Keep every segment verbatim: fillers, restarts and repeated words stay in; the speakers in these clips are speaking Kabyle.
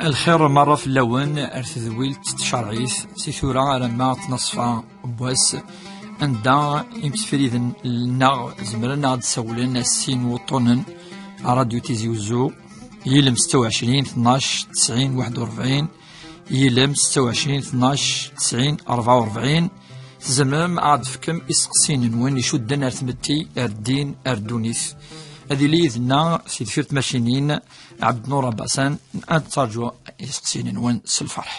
Lxir merra fell-awen ar tedwilt tcerɛit, si tura alamma ttnaṣfa n wass, anda imsefriden-nneɣ zemren ad d-sawlen ass sin wuṭṭunen, Radyu Tizi Uzzu, yilem setta u ɛecrin tnac tesɛin waḥed u rebɛin, yilem setta u ɛecrin tnac tesɛin rebɛa u rebɛin. Tzemrem ad d-tefkem isteqsiyen-nwen icudden ar tmetti, ar ddin, ar ddunit. Ad yili yid-nneɣ si deffir tmacinin Ɛebdnur Abasan, ad nettarǧu isteqsiyen-nwen s lferḥ.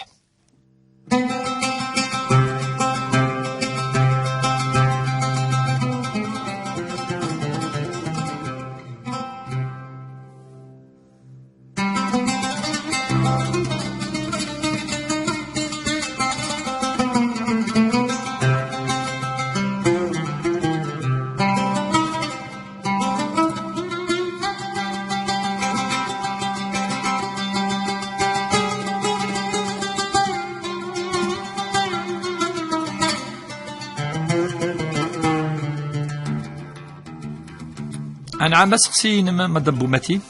Anɛam, aseqsi-inem, Madame Boumati.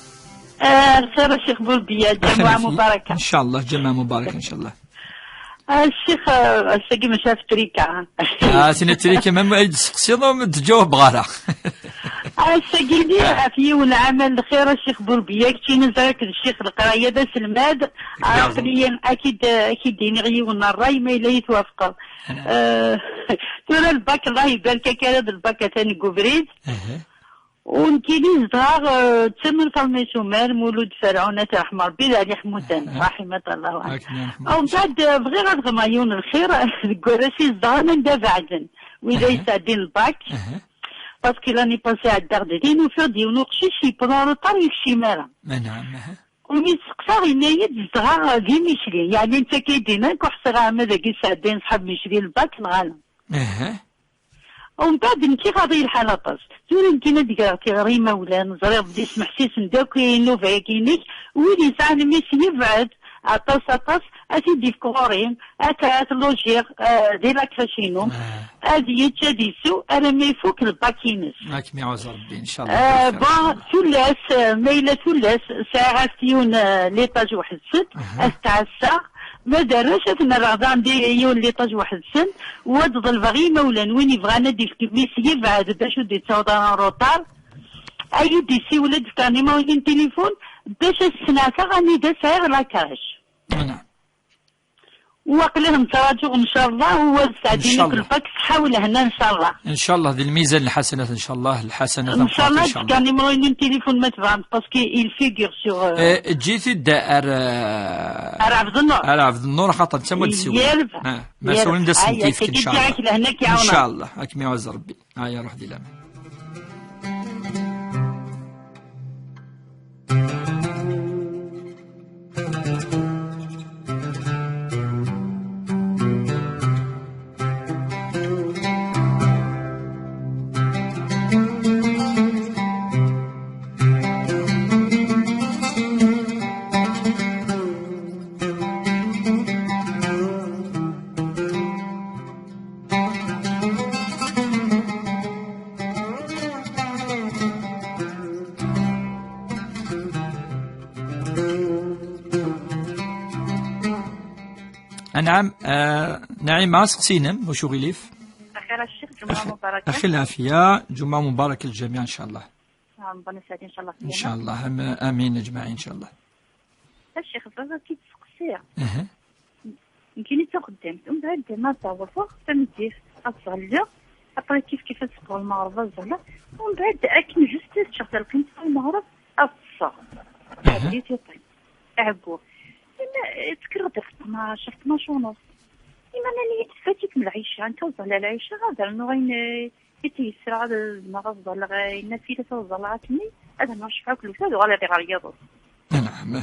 Ah, lxir a Ccix Burbiya, ǧamuɛa mubaraka. Inchallah, ǧamuɛa mubaraka, inchallah. Ah, Ccix, ah, ass-agi maca f trika. Ah, tina trika, même ay d-tseqsiḍ, ur d-ǧawbeɣ ara. Ah, ass-agi lliɣ ɣef yiwen n ɛamal lxir a Ccix Burbiya, keččini ẓriɣ-k d ccix leqraya, d aselmad. Ah, aql-iyi ad k-id-, ad k-id-iniɣ yiwen n ṛṛay, ma yella i twafqeḍ. Ah, tura lbak, Allah ibarek-ak, ara d lbak atan deg ubrid. U nekkini zedɣeɣ, eh, d tamurt Alma Isumar, Mulud Ferɛun, ad t-iṛḥem Ṛebbi, d Ali Ḥmuten, raḥimat Allah. Umbeɛd, eh, bɣiɣ ad ɣmeɣ yiwen n lxir deg warrac i zedɣen anda beɛden, wid ay yesɛeddin lbak. Parce que l'année passée ɛeddaɣ-d din, ufiɣ-d yiwen uqcic yewweḍ en retard, ur yekcim ara. U mi t-seqsaɣ, yenna-yi-d zedɣeɣ di Micli, yeɛni netta akka i d-yenna, nekk ur ḥṣiɣ ara ma dagi sɛeddayen ṣḥab Micli lbak neɣ ala. Umbeɛd, nekk iɣaḍ-iyi lḥal aṭas. Tura nekkini ad d-greɣ tiɣri i imawlan, ẓriɣ belli smeḥsisen-d akk i nnuba-agi-inek. Wid yesɛan mmi-s yebɛed aṭas, aṭas, ad t-id-yefk ɣur-i, ad t-, ad t-lojiɣ, eh, di la crèche-inu. Ad yečč, ad isew, armi ifuk lbak-ines. Ad kem-iɛuzz Rebbi, inchallah. Eh, bon, tullas, eh, ma yella tullas, sɛiɣ-as yiwen, eh, l'étage weḥd-sen, ad t-ɛassaɣ. Ma d arrac, ad ten-rreɣ daɣen di yiwen liṭaj weḥd-sen, u ad ḍelbeɣ i imawlan, win yebɣan ad d-ifk mmi-s yebɛed bac ur d-yettaweḍ ara en retard, ad yi-d-isiwel, ad d-ifk numéro-inu n tilifun, bac ad s-sneɛteɣ anida sɛiɣ la crèche. Naɛam. U aql-i nettraǧu, ncallah, u ad sɛedin akk lbak ṣṣeḥḥa u lehna, ncallah. Ncallah, di lmizan lḥasanat, ncallah, lḥasanat. Ncallah, ad d-ifk numéro-inu n tilifun ma tebɣam, parce que il figure sur, euh, eh, eǧǧ-it-id ar, eh, ar Ɛebdennur. Ar Ɛebdennur, xaṭer d tamwa d-siwel. Yir lefham. Ah, ma sawlen d asen-t-ifk, ncallah. Ncallah, ad kem-iɛuzz Rebbi. Aya, ruḥ di laman. Anɛam, eh, Naɛima, aseqsi-inem, wacu uɣilif? Axir a Ccix, ǧumɛa mubaraka. Axir lɛafiya, ǧumɛa mubaraka lǧamiɛ, ncallah. Ah, Rebbi ad nesɛed, ncallah. Ncallah, am-, amin, aǧmaɛin, ncallah. A Ccix, bɣiɣ ad k-id-steqsiɣ. Aha. Nekkini d taxeddamt, umbeɛd ma ttɛewwḍeɣ tameddit ad ttɣelliɣ, après kif kif ad seqqeɣ lmeɣreb ad ẓẓleɣ, umbeɛd akken juste ad ččeɣ talqimt ɣer lmeɣreb ad ṭṭseɣ. Aha. Ɛeddi tiṭ-im. Ɛeggu. Ima, eh, ttkiɣ-d ɣef tnac, ɣef tnac u nus. Ima nnan-iyi-d tfat-ikem lɛica, nekk ad ẓẓleɣ lɛica, ad rnuɣ ayen, eh, i tt-yessreɣ ad zemreɣ ad ẓẓleɣ, eh, nafila ad ẓẓleɣ akkenni, ad rnuɣ ccfeɛ akked lewtad, uɣal ad iɣer yiḍes. Anɛam.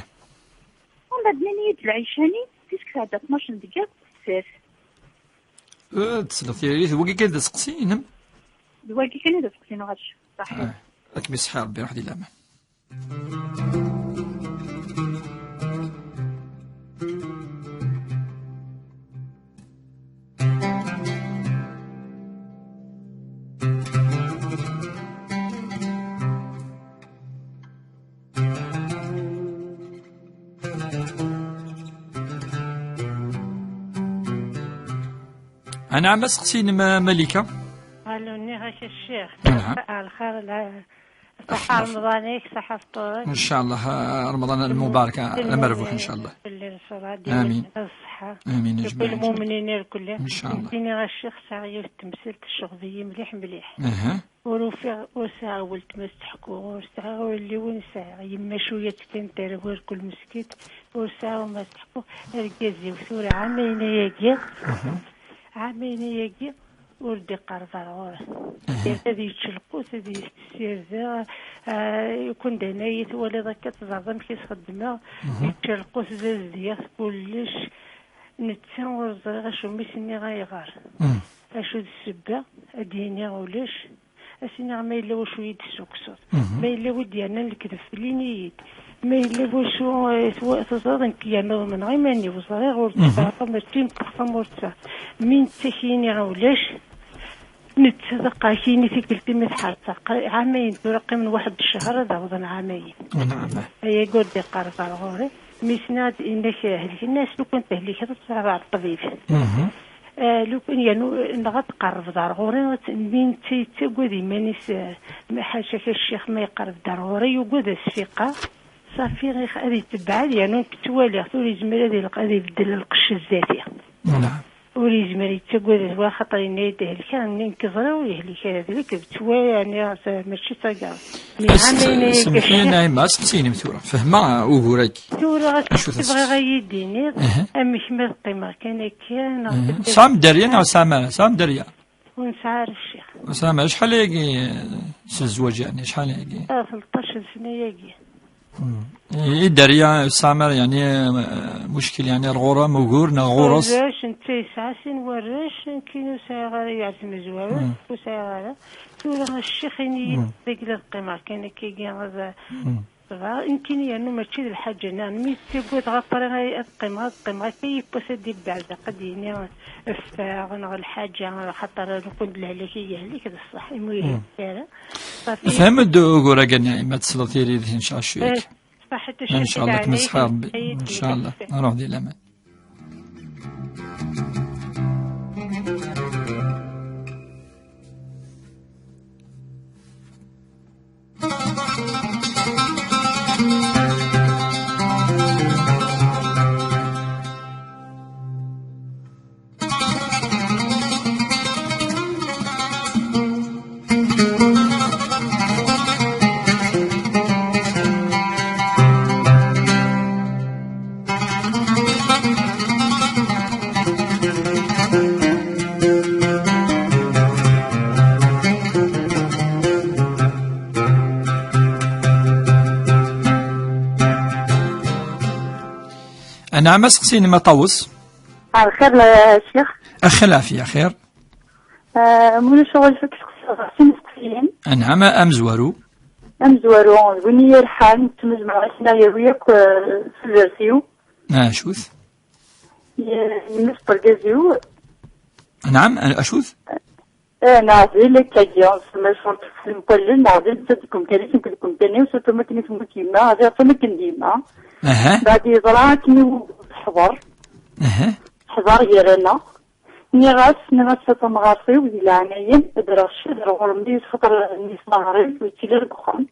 Umbeɛd nnan-iyi-d lɛica-nni, puisque tɛedda tnac n deg iḍ, tfat. Eh, tesleḍ tiririt, d wagi kan d aseqsi-inem? D wagi kan i d aseqsi-inu, ɣas. Ṣaḥit. Ah, ad kem-iṣeḥḥi Rebbi, ruḥ di laman. Anɛam, aseqsi-inem a Malika? Alo, nniɣ-ak a ccix. Anɛam. Lxir, la, ṣaḥa Remḍan-ik, ṣaḥa fṭur-ik. Ncallah, ah, Remḍan lmubarak, ah, amerbuḥ, ncallah. Fell-i lecɣal, amin. Ṣṣeḥḥa. Amin, a jmaɛ, ncallah. Lmumnin irkelli. Ncallah. Nekkini a ccix, sɛiɣ yiwet temsalt tecɣeb-iyi mliḥ, mliḥ. Aha. Ur ufiɣ, ur sɛiɣ weltma ad s-teḥku, ur sɛiɣ ur lliɣ win sɛiɣ. Yemma cwiya tekkan terwel kul meskint, ur sɛiɣ ma s-teḥku. Argaz-iw tura ɛamayen ayagi, ɛamayen ayagi ur d-iqerreb ar ɣur-i. Aha. Ad yečč lqut, ad yessirdeɣ, ah, kundan ay twaliḍ akka tẓerḍ amek i s-xeddmeɣ, yečč lqut d azdiyat kullec. Netta ur ẓriɣ acu mi s-nniɣ ayɣer. Mm. Acu d ssebba, ad d-yini ulac. Ad s-iniɣ ma yella wacu i yi-d-tessukseḍ. Mhm. Ma yella wi d-yernan lekdeb fell-i, ini-yi-d. Ma yella wacu, eh, twa-, teẓriḍ nekk yerna ḍemneɣ iman-iw, ẓriɣ ur tteffeɣ, mačči neṭṭeɣ tamurt-a. Mi nettak yini ulac, netta d aqac yini tikkelt imi tḥerseɣ. Qa-, ɛamayen tura qqimen waḥed ccehṛ ad awḍen ɛamayen. Nɛam. Ayagi ur d-iqerreb ar ɣur-i. Mi s-nniɣ-d inna-k helken, as lukan tehlikeḍ ad truḥeḍ ɣer ṭṭbib. Mhm. Eh, lukan yernu neɣ ad tqerrbeḍ ar ɣur-i, ad t-, mi netta yettagad iman-is, eh, ḥaca-k a ccix ma yeqreb-d ar ɣur-i, yugad ad s-fiqeɣ. Ṣafi, ix-, ad yettebɛad, yernu nekk ttwaliɣ-t, ur yezmir ad ileq-, ad ibeddel lqecc zdat-i. Nɛam. Ur yezmir, yettagad, wa xaṭer yenna-yi-d helkeɣ, nekk ẓriɣ ur yehlik ara, d lekdeb, ttwaliɣ, yeɛni, mačči d taggara. Nniɣ-am ayen ay semmeḥ-iyi Naɛima, aseqsi-inem tura. Fehmeɣ ugur-agi. Tura acu bɣiɣ ad yi-d-tiniḍ, amek ma ad qqimeɣ kan akka, neɣ tesɛam dderya neɣ tesɛam ara? Tesɛam dderya? Ur nesɛi ara, a ccix. Ur tesɛam ara. Acḥal ayagi s zzwaǧ, yeɛni, acḥal ayagi? Ah, tleṭṭac n sna-yagi. Hmm. I, i dderya tesɛam ara, yeɛni, eh, muckil, yeɛni, ar ɣur-m ugur neɣ ɣur-s? Warrac, netta yesɛa sin warrac, nekkini ur sɛiɣ ara, yeɛzem zwaru, ur sɛiɣ ara. Tura a ccix, ini-yi-d, dagi la qqimeɣ kan akkagi, ad, Nekkini yernu mačči d lḥaǧa, neɣ mi ttagadeɣ après ad qqimeɣ, ad qqimeɣ akka, yiwwas ad d-ibeɛdeq, ad d-yini ffeɣ, neɣ lḥaǧa, xaṭer nekkni d lehlak i yehlik, d ṣṣeḥ, imi ur yehlik ara. Ṣafi. Fhem-d ugur-agi, Naɛima, ad tesleḍ tiririt, ncallah, cwiya. Eh, ṣaḥit, ncallah, ad kem-iṣeḥḥi Rebbi. Ncallah, ad ruḥ di laman. Anɛam, aseqsi-inem a Ṭawes. Ɛelxir, a ccix. Axir lɛafya, axir. Ah, mulac aɣilif ad k-sseqsiɣ sin iseqsiyen. Anɛam, amezwaru. Amezwaru, d win i yerḥan, ttnejmaɛ akken ad yawi akk, eh, tudert-iw. Acu-t? Ye-, yemmet urgaz-iw. Anɛam, acu-t? Eh, neɛdil akkagi, semma curt ɣef lemwallen, neɛdil netta deg umkan-is, nekk deg umkan-iw, surtout mi akken i temmut yemma, ɛdiɣ-tt am akken d yemma. Aha. Beɛd yeẓra akken i teḥḍer. Aha. Teḥḍer gar-aneɣ. Nniɣ-as, nniɣ-as a tamɣart-iw, di leɛnaya-m, ad d-rreɣ ccad ar ɣur-m, xaṭer mmi-s d aɣrib, ur yettili ara deg uxxam.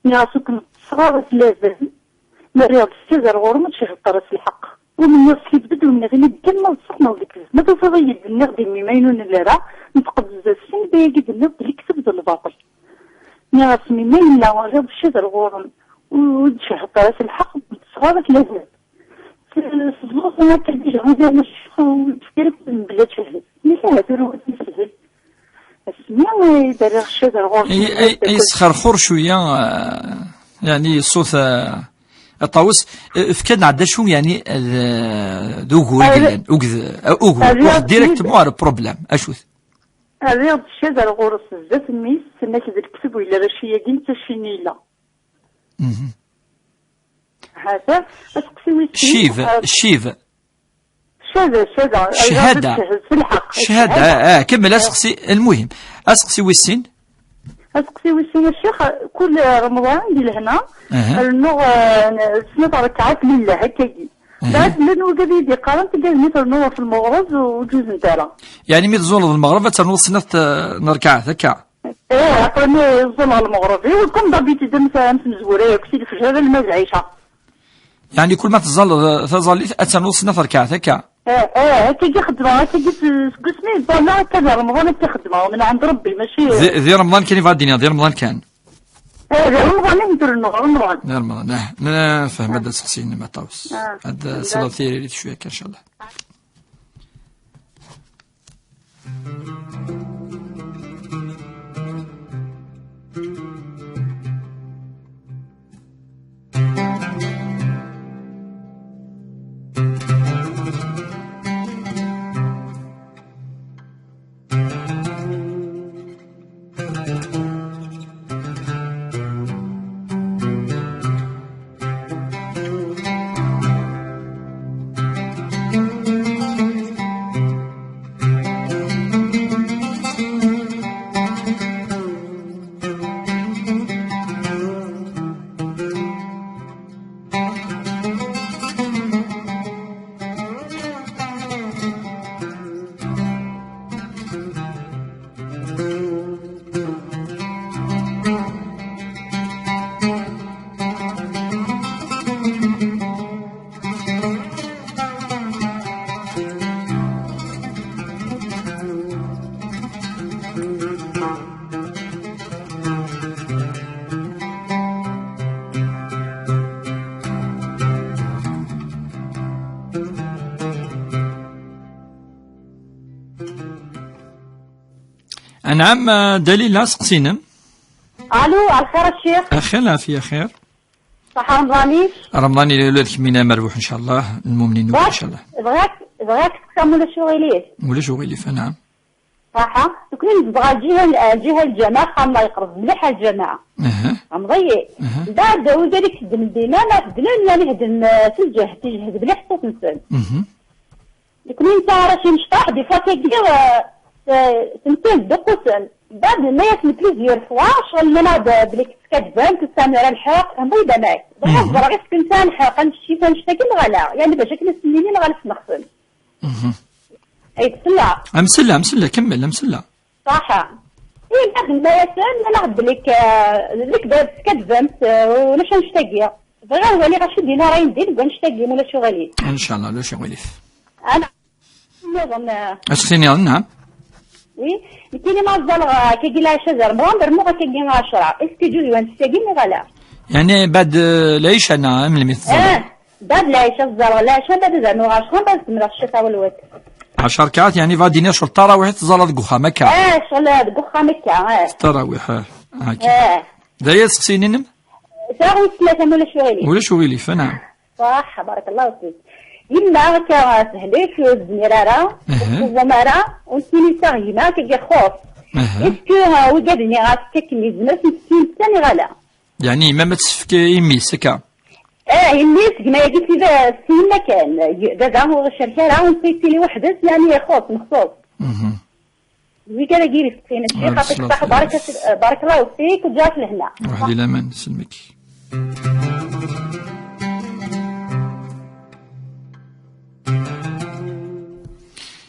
Nniɣ-as, ur ken-ṭṭseɣ ara s laban, ma rriɣ-d ccad ar ɣur-m, ur tcehhiḍeḍ ara s lḥeqq. Ur m-nniɣ skibded, ur m-nniɣ ini deg kan ma d ṣṣeḥ neɣ d lekdeb. Ma tufiḍ-iyi-d, nniɣ-d imi ma inu nella ara, nteqbez sin, d ayagi d-nniɣ d lekdeb d lbaṭel. Nniɣ-as, mi ma yella rriɣ-d ccad ar ɣur-m, ur, ur d-tcehhiḍeḍ ara s lḥeqq, ur ṭṭseɣ ara s laban. Teẓẓuẓ akka dija, ur d-tefkir mebla tcehhed. Nniɣ, aha, tura ur d-yeshel. Asmi i d-rriɣ ccad ar ɣur-s. Ay, ay, ay, yesxerxur cwiya, eh, yeɛni ṣṣut, eh, a Ṭawes, eh, efk-aneɣ-d acu, yeɛni, d, d ugur i yellan, ugd-, eh, ugur, ruḥ directement ar problème, acu-t? Rriɣ-d ccad ar ɣur-s zdat mmi-s, tenna-k d lekdeb u yella raci-agi netta cci-nni yella. Mhm. Hata, aseqsi wis sin, ccib, ah, ccib. Ccada, ccada. Ccada. Ccada, ah, ah, kemmel aseqsi, lmuhim. Aseqsi wis sin. Aseqsi wis sin, a ccix, kul Remḍan di lehna, aha, rennuɣ, ah, snat ṛekɛat lillah, akkagi. Aha. Lɛid llan wigad i d-yeqqaren tigad-nni ternuḍ ɣef lmeɣreb ur ǧuzent ara. Yeɛni mi tẓuleḍ lmeɣreb ad ternuḍ snat, eh, n rrkaɛat, akka? Eh, aql-i ẓẓuleɣ lmeɣreb. Iwi, comme d'habitude, am, am tmezwura yakk, si lefjer alma d lɛica. Yeɛni kul ma teẓẓaleḍ, eh, taẓallit ad ternuḍ snat rrkaɛat, akka? Eh, eh, akkagi xeddmeɣ, akkagi s-, seg wasmi i ḍalleɣ akka di Remḍan akka xeddmeɣ, min ɛend Rebbi, mačči. Di, di Remḍan kan i bɣa d-iniɣ, di Remḍan kan. Eh, di Remḍan i n-trennuɣ, Remḍan. Di Remḍan, eh. Nefhem, ad d-aseqsi-inem a Ṭawes. Ah, ad d-tesleḍ tiririt cwiya kan, incallah. Anɛam, eh, Dalila, aseqsi-inem. Allo, lxir a ccix. Axir, lɛafiya, xir. Ṣaḥa Remḍan-ik. Remḍan ila ula d kemmina merbuḥ, incallah, lmumnin, bɣiɣ, incallah. Bɣiɣ, bɣiɣ ad k-steqsiɣ ma ulac uɣilif. Ulac uɣilif, anɛam. Ṣaḥa, nekkni nezdeɣ ar lǧiha, ar lǧiha n lǧameɛ, axxam-nneɣ yeqreb mliḥ ar lǧameɛ. Aha. Tfehmeḍ-iyi? Aha. Mbeɛd, wid ara ikeddmen dinna, ma heddnen, yani heddnen, eh, s lǧehd, tijehd mliḥ ṣṣut-nsen. Mhm. Nekkni netta ara s imecṭaḥ, des fois tagi, eh, eh, tenten dduqqusen. Mbeɛd, nenna-yasen plusieurs fois, ccɣel nnan-aɣ-d belli teskaddbemt, ur tesɛam ara lḥeqq, tfehmeḍ-iyi-d amek? Bɣiɣ ad ẓreɣ, est-ce que nesɛa lḥeqq ad nečči annect-agi neɣ ala? Yani bac akken ad sen-nini neɣ ad as-nexsem. Mhm. Ay, tesla? Amsella, amsella, kemmel, amsella. Ṣaḥa. I mbeɛd, nenna-yasen, nnan-aɣ-d belli k-, belli k-, teskaddbemt, eh, ulac annect-agi. Bɣiɣ ad waliɣ acu d-yenna ṛṛay n ddin deg wannect-agi, ma ulac uɣilif. Incallah, ulac uɣilif. Ana, nniḍen, eh. Aseqsi nniḍen, naɛam. Oui, nekkini ma ẓẓaleɣ, eh, akkagi lɛica d Remḍan, rnuɣ akkagi ɛecra. Est-ce que ǧuz wannect-agi neɣ ala? Yani, bad, eh, lɛica neɣ am melmi teẓẓaleḍ? Eh, bad lɛica, ẓẓaleɣ lɛica, bad ad rnuɣ ɛecra, bad kemmleɣ ccata welwet. Ɛecra rkaɛat, yani, bad ini ccɣel tarawiḥ i teẓẓaleḍ deg uxxam akka? Eh, ccɣel, eh, deg uxxam akka, eh. Tarawiḥ, eh, akka. Eh. D aya aseqsi-inem? Sɛiɣ wis tlata, ma ulac uɣilif. Ulac uɣilif, anɛam. Ṣaḥ, barakallahu fik. Yemma akka tehlek, ur tezmir ara, ur teẓẓum ara, u nekkini taɣ gma akka ixuṣ. Est-ce que, euh, wigad-nni ɣas akka akken yezmer ad sen-tefk netta neɣ ala? Yeɛni yemma ma tessefk i mmi-s akka? Eh, yemma-s gma-agi s yemma kan. Baba ur icerk ara, u netta yettili weḥd-s, yeɛni ixuṣ, mexṣuṣ. Mhm. Wigad-agi i d-isteqsiyen, ccix, yɛṭik ṣṣeḥḥa, barakallahu fik, u ǧǧeɣ-ak lehna. Waḥed i laman, sellmek.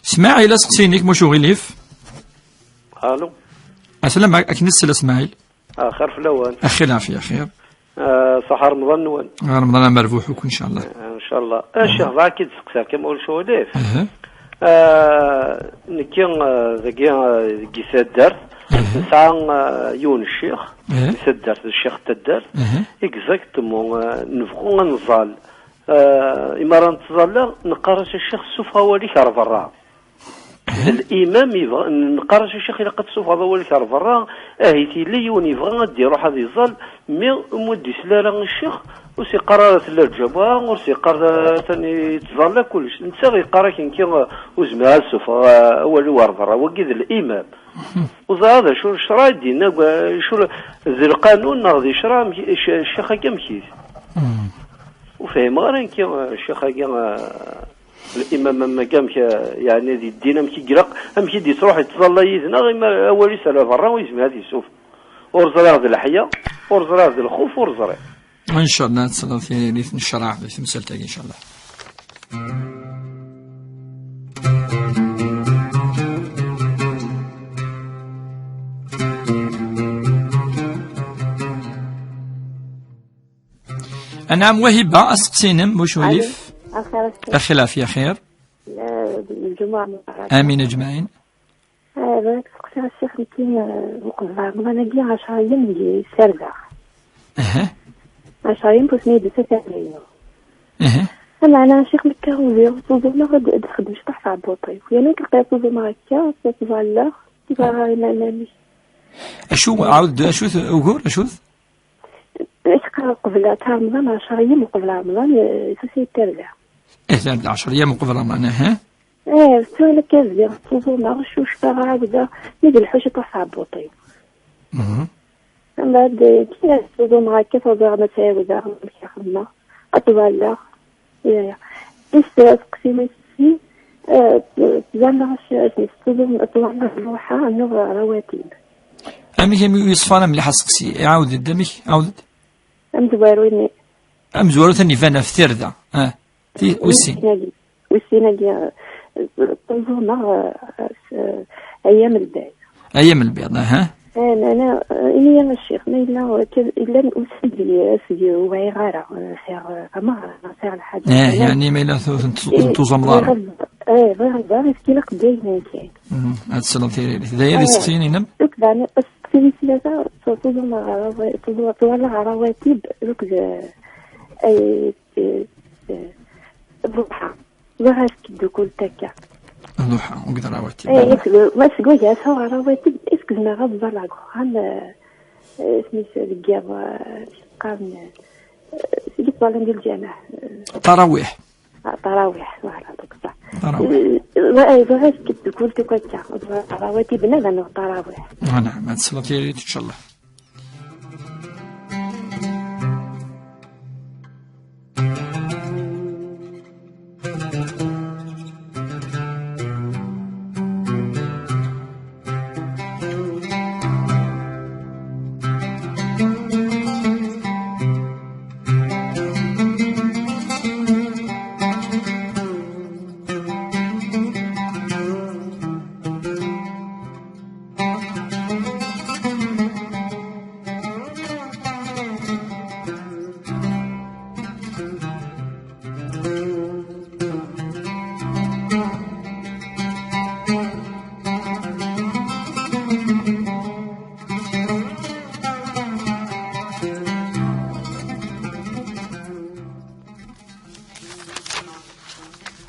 Smaɛil, aseqsi-inek, muc uɣilif. Alo. Asalam, akken ssel a Smaɛil. Axir fell-awen. Axir, lɛafiya, axir. Ah, ṣaḥa Remḍan-nwen. Ah, Remḍan amerbuḥ akk, incallah. Ah, incallah. Ah, ccix, bɣiɣ ad k-id-seqsiɣ kan, ma ulac uɣilif. Ah, nekki, ah, dagi, ah, deg taddart, nesɛa, ah, yiwen ccix, di taddart, ccix n taddart, exactement, ah, nebɣu ad nẓall. Ah, imi ara nettẓalla, neqqar-as a ccix, ssufeɣ awal-ik ar berra. D limam yebɣa, neqqar-as a ccix, ilaq ad tessufɣeḍ awal-ik ar berra, ahit yella yiwen yebɣa ad d-iruḥ ad iẓẓal, mi ur d-isel ara i ccix, ur s-iqqar ara tella lǧamuɛa, ur s-iqqar atan yettẓalla kullec. Netta yeqqar akken kan, ur zmireɣ ad ssufɣeɣ awal-iw ar berra. Wagi d limam. Ur ẓriɣ d acu ccṛeɛ i d-yenna, acu d lqanun neɣ d ccṛeɛ, amek, ccix-agi amek-it? Ur fhimeɣ ara nekki ccix-agi. Limam am akka, amek, yeɛni, di ddin, amek i ilaq, amek i d-yettruḥ yettẓalla yid-neɣ, imi awal-is ar berra ur yezmir ad yessufeɣ. Ur ẓriɣ d leḥya, ur ẓriɣ d lxuf, ur ẓriɣ. Incallah, ad tesleḍ tiririt n ccreɛ di temsalt-agi, incallah. Anɛam Wahiba, aseqsi-inem, bucuyef. Axir, axir. Axilaf, ya xir. Eh, lǧumuɛa mubarak. Amin ajmaɛin. Eh, bɣiɣ ad seqsiɣ ccix nekki, eh, uqbel Remḍan-agi ɛecra ayyam deg i ssardeɣ. Aha. Ɛecra ayyam, ur ten-id-tusa targa-inu. Aha. Ameɛna ccix nekki ur lliɣ tuẓumeɣ ad, ad texdem cṭeḥ tɛebbuṭ-iw. Yerna nekk aql-i tuẓumeɣ akka, ttẓallaɣ, ttẓallaɣ iman-iw. Acu, ɛawed, acu-t ugur, acu-t? Acqa qbel Remḍan, ɛecra ayyam uqbel Remḍan, eh, tusa-yi-d tarda. Eh, tarda ɛecra ayyam uqbel Remḍan, aha. Eh, tura akka bdiɣ ttẓuẓumeɣ, cucfeɣ, ɛawdeɣ, mi d lḥu ciṭuḥ tɛebbuṭ-iw. Mhm. Mbeɛd, eh, kif ttẓuẓumeɣ akka, tuẓumeɣ ma ttɛiwdeɣ, amek xedmeɣ, ad ḍalleɣ. Ya, ya. Is, eh, aseqsi-inu, eh, tẓallaɣ, ttẓuẓumeɣ, ttẓallaɣ lluḥa, nuɣ rawatib. Amek, amek ur yeṣfi ara mliḥ aseqsi? Ɛawed-d, amek? Ɛawed-d. Amezwaru-nni. Amezwaru tan iban ɣef tirda. Ah. Ti-, wis sin. Wis sin-agi. Wis sin-agi, eh, ṭṭuẓumeɣ, eh, s-, eh, ayyam lbiḍ. Ayyam lbiḍ, aha. Eh, meɛna, eh, ini-yi a ccix, ma yella, eh, kan, llan ussan deg, deg ur wɛiɣ ara, eh, sɛiɣ, eh, tameɣra, sɛiɣ lḥaǧa. Eh, yeɛni ma yella tu-, tent-, eh, tentuẓameḍ ara. Bɣiɣ ad, eh, bɣiɣ ad ẓreɣ, est-ce qu'il ilaq dayem akka? Mhm, ad tesleḍ tiririt. D aya d iseqsiyen-inem? Duk daɛni, aseqsi wis tlata, tuẓumeɣ ɣer rawatib, tuẓumeɣ ɣer rawatib, duk d, eh, eh, eh, Ḍuḥa. Ẓriɣ acu k-id-tukul takka. Ḍuḥa, ur gdar awatib. Eh, est-ce que, ma seg wagi ad sɛuɣ rawatib, est-ce que zemreɣ ad ẓẓalleɣ deg uxxam, eh, eh, isem-is deg yiḍ, eh, qqaren, eh, seg iṭwalen di lǧameɛ, eh, Tarawiḥ. Ah, tarawiḥ, voilà, donc ça. Tarawiḥ. Eh, eh, ẓriɣ acu k-id-tukul takka. Rawatib nada neɣ tarawiḥ. Ah, naɛam, ad tesleḍ tiririt, inchallah.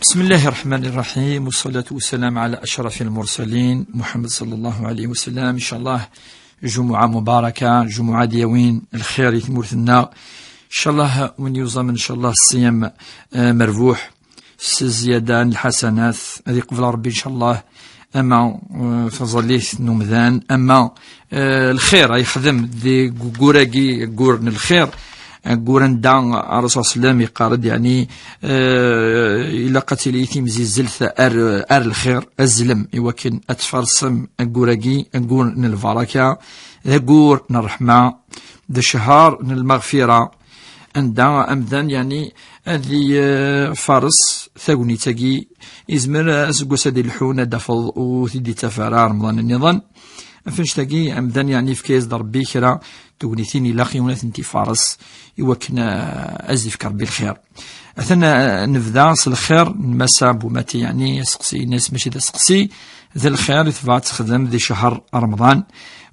بسم الله الرحمن الرحيم، والصلاة والسلام على أشرف المرسلين محمد صلى الله عليه وسلم. إن شاء الله جمعة مباركة، جمعة ديوين الخير يتمورثنا. إن شاء الله وين يوزم إن شاء الله الصيام، آه، مربوح، الزيادة الحسنات هذه قبل ربي إن شاء الله. Ama, eh, taẓallit n umdan, ama, eh, lxir ay yexdem deg ugur-agi, aggur n lxir, aggur anda Ṛṛasul ṣalla Llahu ɛalayhi wa sallam yeqqar-d, yeɛni, eh, ilaq ad tili timzizzelt ar, ar lxir, azlem, i wakken ad tfarsem aggur-agi, aggur n lbaraka, d aggur n ṛṛeḥma, d cchar n lmaɣfira, anda amdan, yeɛni, ad ifares tagnit-agi, izmer aseggas ad ilḥun, ad d-tafeḍ ur t-id-ittaf ara Remḍan nniḍen. Ɣef annect-agi, amdan, yeɛni, yefka-yas-d Rebbi kra n tegnitin ilaq yiwen ad tent-ifares i wakken, eh, ad s-yefk Rebbi lxir. Atan, eh, nebda s lxir n Massa Bumati, yeɛni aseqsi-ines mačči d aseqsi, d lxir i tebɣa ad texdem di ccher Remḍan.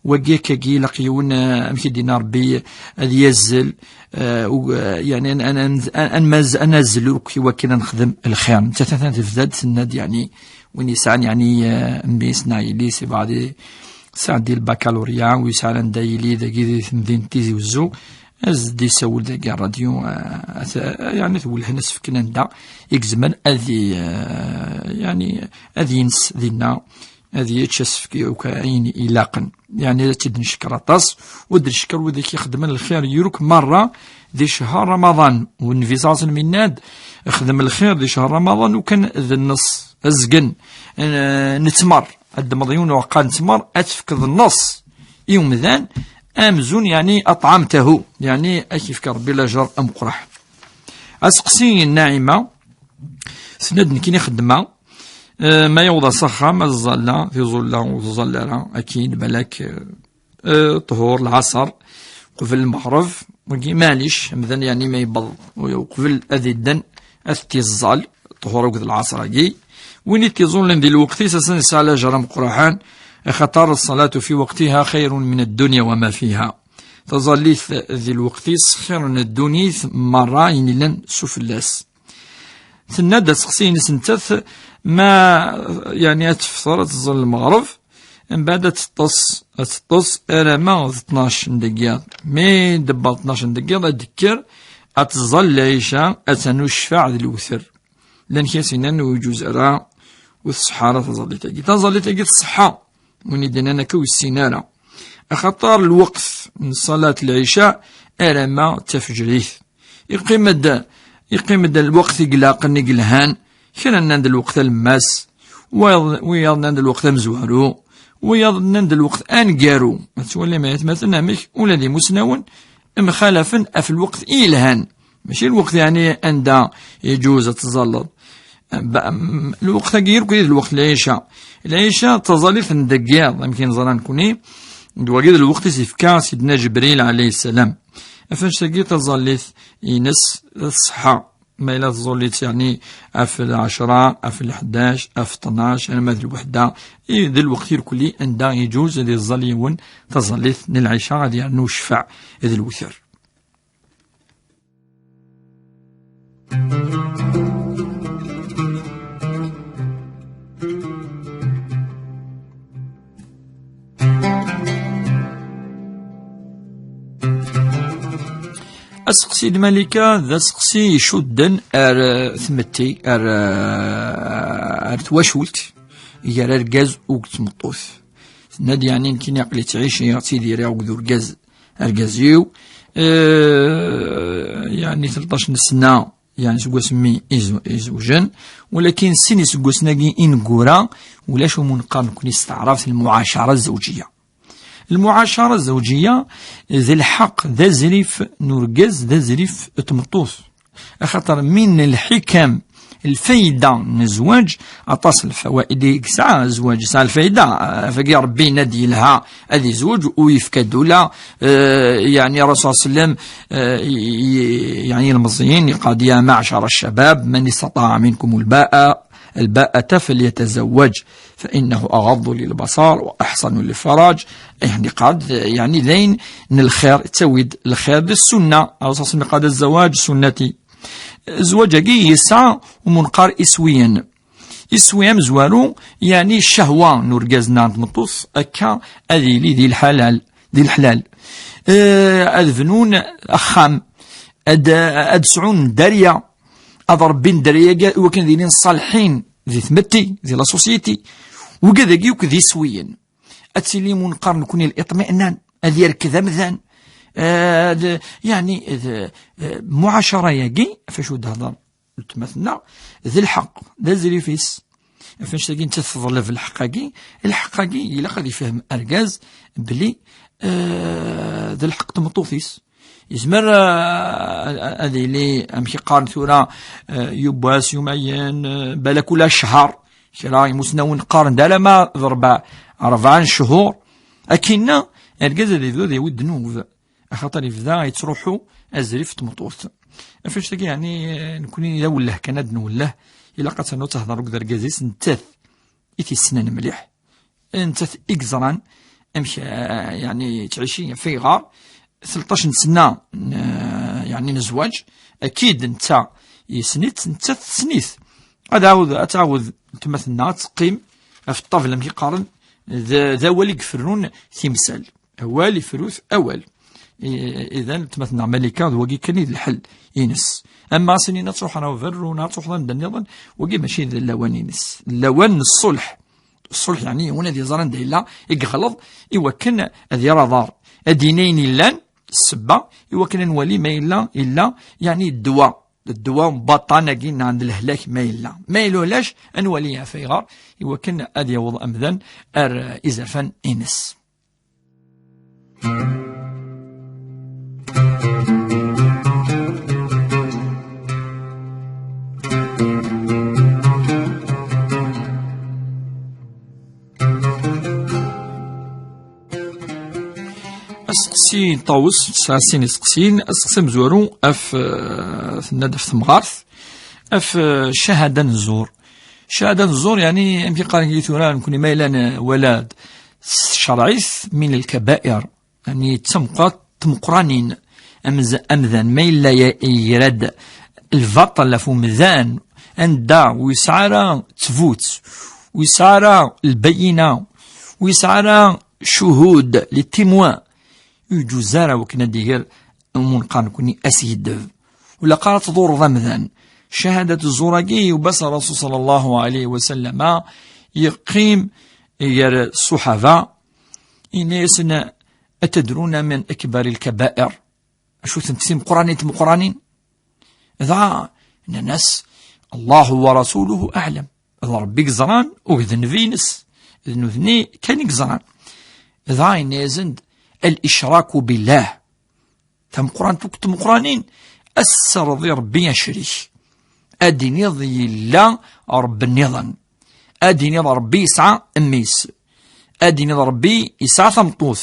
Wagi akkagi ilaq yiwen, eh, amek i d-yenna Rebbi, ad yazzel, eh, u-, eh, yeɛni an, an, an, an, anmaz-, ad nazzel akk i wakken ad nexdem lxir. Nettat atan tebda-d, tenna-d, yeɛni, win yesɛan, yeɛni, eh, mmi-s neɣ yelli-s, yebɣa ad i-, sɛeddi lbakalurya, u yesɛan anda yili dagi di temdint Tizi Wezzu, ad d-isawel dagi ṛṛadyu, eh, at-, yeɛni, twellhen asefk n anda i yezmer ad i-, eh, yeɛni, ad yens dinna, ad yečč asefk akk ayen ilaqen. Yeɛni, ad tt-id-neckeṛ aṭas, u d-neckeṛ wid i k-ixeddmen lxir yuruk merra di ccher Ramaḍan. U Nnbi ṣalla Llahu ɛalayhi wa sallam yenna-d, xdem lxir di ccher Ramaḍan, u kan d nneṣ, azgen, eh, n ttmer. Ad d-temmḍeḍ yiwen uɛeqqa n ttmer, ad tefkeḍ nneṣ i umdan, amzun, yeɛni, aṭɛamtahu, yeɛni, ad k-yefk Rebbi lajer ameqqran. Aseqsi n Naɛima, tenna-d, nekkini xeddmeɣ, eh, ma yewweḍ s axxam, ad ẓẓalla, tiẓulla ur tẓall ara, akin, balak, eh, eh, ṭhur, lɛaṣer, qbel lmeɣreb, Wagi, maɛlic, amdan, yeɛni, ma yewweḍ uqbel ad idden, ad t-iẓẓal, ṭṭhur akked lɛaṣr-agi. Win i t-iẓullen di lweqt-is, ass-a nesɛa lajer ameqqran, axaṭer ṣṣalatu fi waqtiha xayrun min ad-dunya wa ma fiha. Taẓallit di lweqt-is xir n ddunit merra ayen illan sufella-s. Tenna-d aseqsi-ines nettat, ma, yeɛni, ad tefteṛ, ad teẓẓel lmeɣreb, mbeɛd ad teṭṭes, ad teṭṭes alamma d ṭnac n deg yiḍ. Mi d-tewweḍ ṭnac n deg yiḍ, ad d-tekker, ad teẓẓel lɛica, ad ternu ccfaɛ d lewter. Llan kra i s-yennan ur yeǧǧuz ara, ur tṣeḥḥa ara taẓallit-agi. Taẓallit-agi tṣeḥḥa, win i d-yennan akka ur yessin ara. Axaṭer lweqt n ṣṣalat lɛica alamma d tafejrit. Iqqim-d, iqqim-d lweqt i ilaqen, i yelhan, kra nnan d lweqt alemmas, wayeḍ, wiyaḍ nnan d lweqt amezwaru, wiyaḍ nnan d lweqt aneggaru. Ma tettwalim ay atmaten amek ula d imusnawen mxalafen ɣef lweqt i yelhan. Mačči lweqt, yeɛni, anda yeǧuz ad teẓẓalleḍ. Ba-, m-, lweqt-agi irkul d lweqt n lɛica. Lɛica d taẓallit n deg yiḍ, amek i neẓra nekni, d wagi d lweqt i s-yefka Sidna Ǧebril ɛalayhi ssalam. Ɣef annect-agi taẓallit-ines d ṣṣeḥḥa. Ma yella tẓullit, yeɛni, ɣef lɛecṛa, ɣef lḥdac, ɣef ṭnac, arma d lweḥda, i, d lweqt irkelli anda yeǧuz ad iẓẓal yiwen taẓallit n lɛica, ad yernu ccfaɛ d lewter. Aseqsi d Malika d aseqsi icudden ar, eh, tmetti, ar, eh, ar twacult, gar argaz u tmeṭṭut. Tenna-d, yeɛni, nekkini aql-i ttɛiciɣ, ttidireɣ akked urgaz, argaz-iw, eh, yeɛni, tleṭṭac n ssna, yeɛni, seg wasmi i z-, i zewjen, walakin sin iseggasen-agi ineggura, ulac umi neqqar nekni s taɛrabt lmuɛacara zzewǧiya. Lmuɛacara zzewǧiya d lḥeqq, d azrif n urgaz, d azrif n tmeṭṭut. Axaṭer min lḥikam, lfayda n zzwaǧ, aṭas n lfawaid i yesɛa zzwaǧ, yesɛa lfayda. Ɣef wagi Ṛebbi yenna-d yelha ad izweǧ u yefka-d ula, eh, yeɛni Rasul صلى الله عليه وسلم, eh, i, i, yeɛni ilmeẓyen, yeqqar-d: يا معشر الشباب من استطاع منكم الباءة، الباءة فليتزوج، فإنه أغض للبصر وأحصن للفرج. Yeɛni, yeqqar-d, yeɛni, d ayen n lxir, yettawi-d lxir d ssunna. Rasul صلى الله عليه وسلم yeqqar-d: الزواج سنتي. Zzwaǧ-agi yesɛa umi neqqar iswiyen. Iswi amezwaru, yeɛni ccahwa n urgaz neɣ n tmeṭṭut, akka ad yili di lḥalal, di leḥlal. Eh, ad bnun axxam, ad, ad sɛun dderya, ad rebbin dderya-agi i wakken ad ilin ṣṣalḥin di tmetti, di la société. Wigad-agi akk d iswiyen. Ad tili umi neqqar nekni liṭmi'nan, ad yerked amdan. Eh, d, yeɛni, d, eh, muɛacara-agi, ɣef acu d-hedder weltma-tneɣ, d lḥeqq, d azrif-is. Ɣef annect-agi nettat teḍleb lḥeqq-agi, lḥeqq-agi ilaq ad yefhem argaz belli, eh, d lḥeqq n tmeṭṭut-is. Yezmer, eh, ad, ad yili, amek i qqaren tura, eh, yiwwas, yumayen, eh, balak ula ccher. Kra imusnawen qqaren-d alamma d rebɛa, rebɛa n cchur. Akinna, argaz ad yebdu ad yawi ddnub. Axaṭer yebda yettruḥu azrif n tmeṭṭut. Ɣef annect-agi, yeɛni, nekni d awelleh kan ad nwelleh, ilaq ad ternu ad tehder akked argaz-is, nettat i t-yessnen mliḥ, nettat i yeẓran amek, eh, yeɛni, yettɛici, ɣef ayɣer tleṭṭac n sna, n, eh, yeɛni, n zzwaǧ, akid netta yessen-itt, nettat tessen-it. Ad ɛawed, ad tɛawed weltma-tneɣ ad teqqim ɣef ṭṭabla, amek i qqaren, d, d awal i iferrun timsal. Awal iferru-t awal. I, idan, weltma-tneɣ Malika, d wagi kan i d lḥel-ines. Ama ad s-inin ad truḥeḍ ɣer uberru, neɣ ad truḥeḍ anda nniḍen, wagi mačči d lawan-ines. Lawan n ṣṣulḥ. Ṣṣulḥ, yeɛni, yiwen ad iẓer anda yella i yeɣleḍ, i wakken ad yerr aḍar. Ad d-yini ayen yellan, ssebba, i wakken ad nwali ma yella, yella, yeɛni, ddwa. Ddwa n baṭṭan-agi neɣ n lehlak ma yella. Ma yella ulac, ad nwali ɣef ayɣer, i wakken ad yaweḍ amdan ar izerfan-ines. Aseqsi Si Ṭawes tesɛa sin iseqsiyen. Aseqsi amezwaru af, eh, tenna-d ɣef temɣart, af, eh, ccahada n zzur. Ccahada n zzur, yeɛni, amek i qqaren deg tura, nekni ma yella, eh, wala d s tcerɛit min lkabair, yeɛni d tameqqrant tmeqqranin. Amz-, amdan ma yella ye-, yegra-d lbaṭel ɣef umdan, anda ur yesɛi ara ttbut, ur yesɛi ara lbayina, ur yesɛi ara ccuhud, les témoins, ur yeǧǧuz ara wakken ad d-iger umunqar nekni askiddeb. Ur ilaq ara ad tḍurreḍ amdan. Ccahadat zzur-agi, yuba-as Rasul sallallahu alayhi wa sallam yeqqim gar ṣṣuḥaba, yenna-yasen: "Atadruna min akbar lkabair?" Acu-tent timeqqranin timeqqranin? Dɣa nnan-as: "Allahu wa rasuluhu aɛlam." D Ṛebbi i yeẓran, ur d nnbi-ines. D nutni kan i yeẓran. Dɣa yenna-yasen-d: "Al-icraku billah." Tameqqrant akk tmeqqranin, ad s-tesserreḍ i Ṛebbi acrik. Ad d-tiniḍ yella Ṛebbi nniḍen. Ad d-tiniḍ Ṛebbi yesɛa mmi-s. Ad d-tiniḍ Ṛebbi yesɛa tameṭṭut.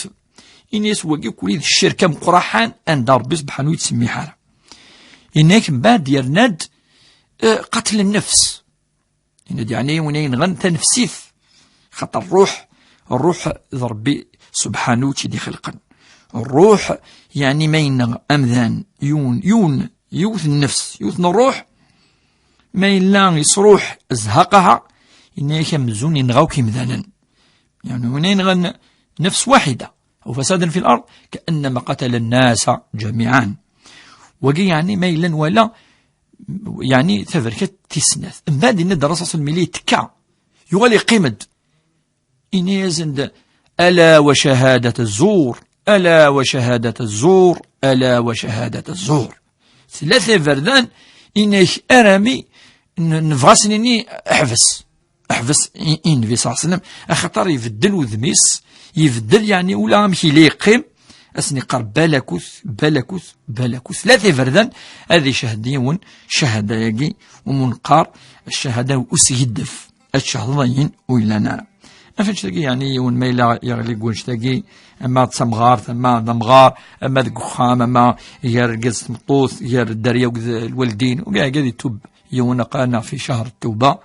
Ini-as wagi kuli d ccirk ameqqraḥan anda Ṛebbi subḥanu ur yettsemmiḥ ara. Yenna-yak mbeɛd yerna-d, eh, qatl nnefs. Yenna-d yeɛni win ay yenɣen tanefsit. Xaṭer ṛṛuḥ, ṛṛuḥ d Ṛebbi subḥanu i tt-id-ixelqen. Ṛṛuḥ, yeɛni ma yenɣ amdan, yiwen, yiwen, yiwet n nnefs, yiwet n ṛṛuḥ, ma yella yesṛuḥ zhaqaha, yenna-yak amzun yenɣa akk imdanen. Yeɛni win ay yenɣen nefs waḥida, aw fasadan fi l-ard, kaannama qatala nnasa jamiɛan. Wagi yeɛni ma yella nwala, yeɛni taberkat tis snat. Mbeɛd yenna-d Rasul sallallahu alayhi wa sallam yettekka, yuɣal yeqqim-d. Ini-asen-d: "Ala wa cahadat zzur, ala wa cahadat zzur, ala wa cahadat zzur." Tlata iberdan, inek arami n-, nebɣa s-nini: "Ḥbes, ḥbes i, i Nnbi ṣalla Llahu ɛalayhi wa sallam, axaṭer ibeddel udem-is, ibeddel yeɛni ula amek yella yeqqim, ad sen-iqqar balakut, balakut, balakut." Tlata iberdan ad icehhed yiwen ccahada-yagi, umu neqqar ccahada uskiddeb. Ad tcehdeḍ ayen ur yellan ara. Af annect-agi, yeɛni yiwen ma yella yeɣli deg wannect-agi, ama d tamɣart, ama d amɣar, ama deg uxxam, ama gar argaz d tmeṭṭut, gar dderya akked lwaldin, ugaɛgad itub yiwen aqal neɣ fi cahr ttuba,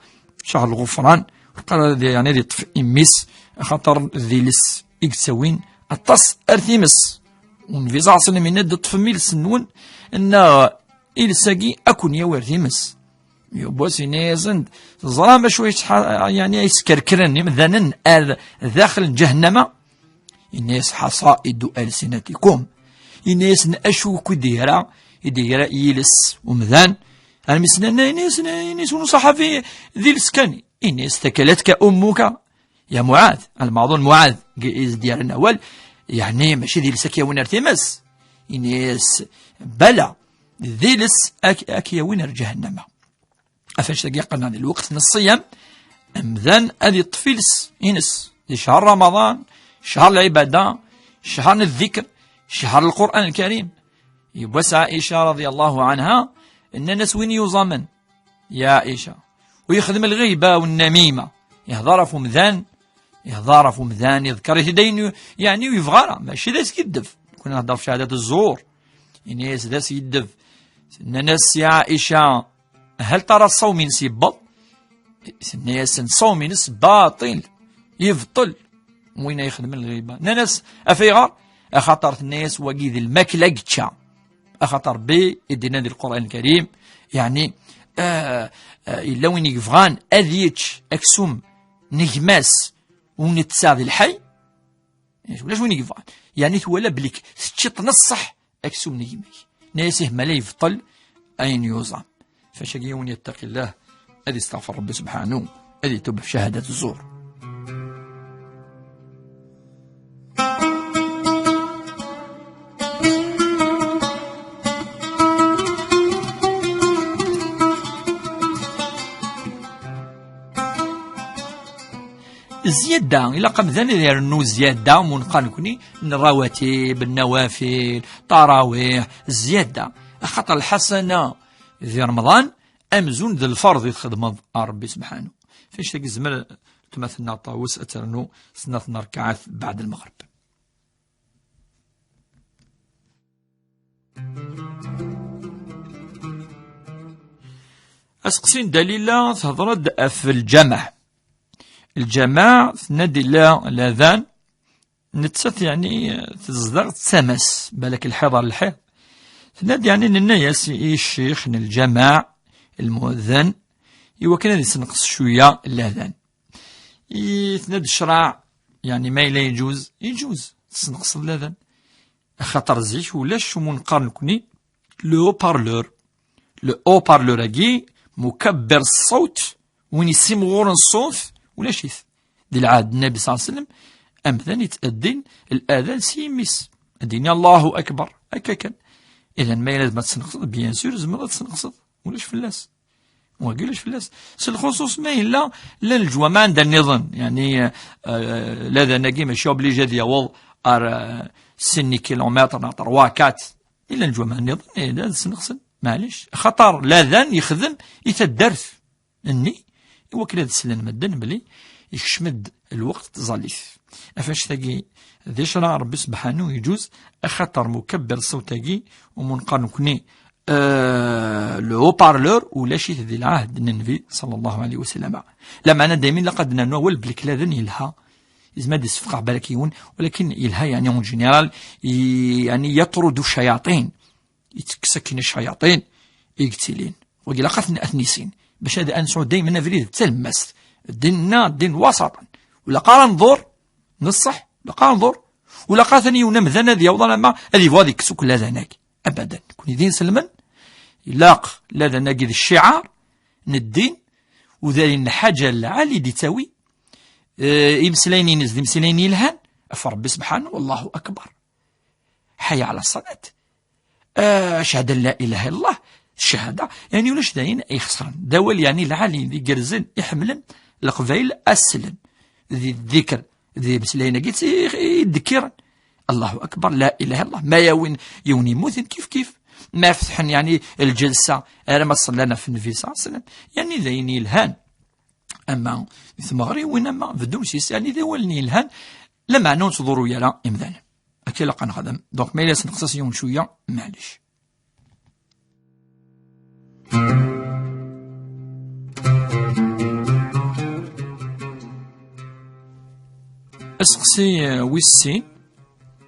cahr lɣufran, ur qqar ara yeɛni ad yeṭṭef immi-s, axaṭer d iles i yettawin aṭas ar times. Nnbi ṣalla Llahu ɛalayhi wa sallam yenna-d: "Ṭṭfem iles-nwen, neɣ iles-agi ad ken-yawi ar times." Yiwwas yenna-yasen-d: "Teẓram acu yettḥa-, yeɛni ay skerkren imdanen ar daxel n ǧahennama?" Yenna-yas: "Ḥaṣaidu alsinatikum." Yenna-yasen: "Acu akk i d-yegra, i d-yegra yiles umdan?" Armi s-, yenna-yasen, yenna-yasen uṣaḥabi: "D iles kan." Yenna-yas: "Takalatka ummuka." Ya Muɛad, lmeɛḍun Muɛad, i s-d-yerran awal, yeɛni mačči d iles ad k-yawin ar times. Ini-as: "Bala, d iles ad k-, ad k-yawin ar ǧahennama." Af annect-agi yeqqen di lweqt n ṣṣiyam, amdan ad yeṭṭef iles-ines di ccher Ramaḍan, ccher lɛibada, ccher n ddikr, ccher Lqur'an Lkarim. Yiwwas Ɛica raḍi Allahu ɛanha, nnan-as win yuẓamen: "Ya Ɛica, u yexdem lɣiba u nnamima, ihḍer ɣef umdan, ihḍer ɣef umdan, iḍker-it-id ayen yu-, yeɛni ur yebɣa ara, mačči d askiddeb. Nekni nehḍer ɣef ccahadat zzur." Ini-as: "D askiddeb." Nnan-as: "Ya Ɛica, hal tara ṣṣawm-ines yewweḍ?" Tenna-yasen: "Ṣṣawm-ines baṭil, yebṭel." Win ay ixedmen lɣiba. Nnan-as: "Af ayɣer?" Axaṭer, tenna-yas, wagi d lmakla i yečča. Axaṭer Ṛebbi i d-yenna di Lqur'an Lkarim, yeɛni, ah, ah, yella win i yebɣan ad yečč aksum n gma-s u netta d lḥay, ulac win i yebɣan. Yeɛni twala belli teččiḍ n ṣṣeḥ aksum n gma-k. Nna-yas: "Ih, ma la yebṭel ayen yuẓam." Fac-agi yiwen yettaqi Llah, ad isteɣfer Ṛebbi subḥanu, ad itub ɣef ccahadat zzur. Zzyada, ilaq amdan ad irennu zzyada, mu neqqar nekni, n rawatib, n nawafil, tarawih, zzyada. Axaṭer lḥasana di Remḍan, amzun d lferḍ i txedmeḍ ɣer Ṛebbi subḥanu. F annect-agi, tezmer tma-tneɣ Ṭawes ad ternu snat n rrkaɛat beɛd lmeɣreb. Aseqsi n Dalila, tehder-d ɣef lǧameɛ. Lǧameɛ, tenna-d illa ladan, nettat, yeɛni, tezdeɣ d tama-s, balak lḥiḍ ar lḥiḍ. Tenna-d, yeɛni, nenna-yas i ccix n lǧameɛ, lmuɛeddin, i wakken ad isenqes cwiya ladan. I tenna-d ccṛeɛ, yeɛni, ma yella yeǧuz, yeǧuz tessenqseḍ ladan. Axaṭer zik ulac umu neqqar nekni le haut-parleur. Le haut-parleur-agi, mukabbir ṣṣawt, win yessimɣuren ṣṣut, ulac-it. Di lɛahd n Nnabi ṣalla Llahu ɛalayhi wa sallam, amdan yettadin ladan s yimi-s. Ad d-yini Allahu Akbar, akka kan. Idan, ma yella ma tessenqseḍ, bien sûr, tzemreḍ ad tessenqseḍ. Ulac fell-as. Wagi ulac fell-as. S lxuṣuṣ ma yella llan leǧwameɛ anda nniḍen, yeɛni, eh, ladan-agi mačči obligé ad yaweḍ ar, eh, sin kilumitr neɣ trois quatre. Illa leǧwameɛ nniḍen, eh, ad sneqsen, maɛlic. Axaṭer ladan yexdem i taddart-nni, i wakken ad slen medden belli yekcem-d lweqt n tẓallit. Ɣef annect-agi, di ccṛeɛ Ṛebbi sebḥanu yeǧuz, axaṭer mukabbir ṣṣawt-agi, umu neqqar nekni, eh, le haut-parleur, ulac-it di lɛahd n Nnbi ṣalla Llahu ɛalayhi wa sallam. Lameɛna daymen ilaq ad d-nernu awal belli ladan yelha. Yezmer ad d-issefqeɛ balak yiwen, walakin yelha, yeɛni, en général, i-, yeɛni, yaṭrudu ccayaṭin. Yettekkes akken ccayaṭin i yettilin. Wagi ilaq ad ten-, ad ten-issin. Bac ad, ad nesɛu daymen abrid d talemmast. Ddin-nneɣ, ddin wasaṭen. Ur ilaq ara nḍur, neṣṣeḥ, ur ilaq ara nḍur. Ur ilaq ara yiwen amdan ad yaweḍ alamma ad yebɣu ad yekkes akk ladan-agi. Abadan. Nekni d inselmen, ilaq ladan-agi d cciɛar n ddin, u d ayen lḥaǧa lɛali d-ittawi, eh, imeslayen-ines d imeslayen yelhan, ɣef Ṛebbi sebḥanu, Allahu Akbar. Ḥaya ɛla ṣṣalat. Ah, cchada la ilaha illallah, cchada, yeɛni ulac d ayen ixesren. D awal yeɛni lɛali, d igerrzen, iḥemmlen Leqbayel ad slen. Di ddikr, di imeslayen-agi i, i ddekkiren. Allahu Akbar, la ilaha illallah. Ma yawin yiwen yemmuten kif kif. Ma fetḥen yeɛni lǧelsa, ara ma ṣellan ɣef Nnbi ṣalla Llahu ɛalayhi wa sallam. Yeɛni d ayen yelhan. Ama di tmeɣriwin, ama beddun s-is, yeɛni d awalen yelhan, lameɛna ur nettḍurru ara imdanen. Akka ilaq ad nexdem. Donc, ma yella senqes-as yiwen cwiya, maɛlic. Aseqsi, eh, wis sin,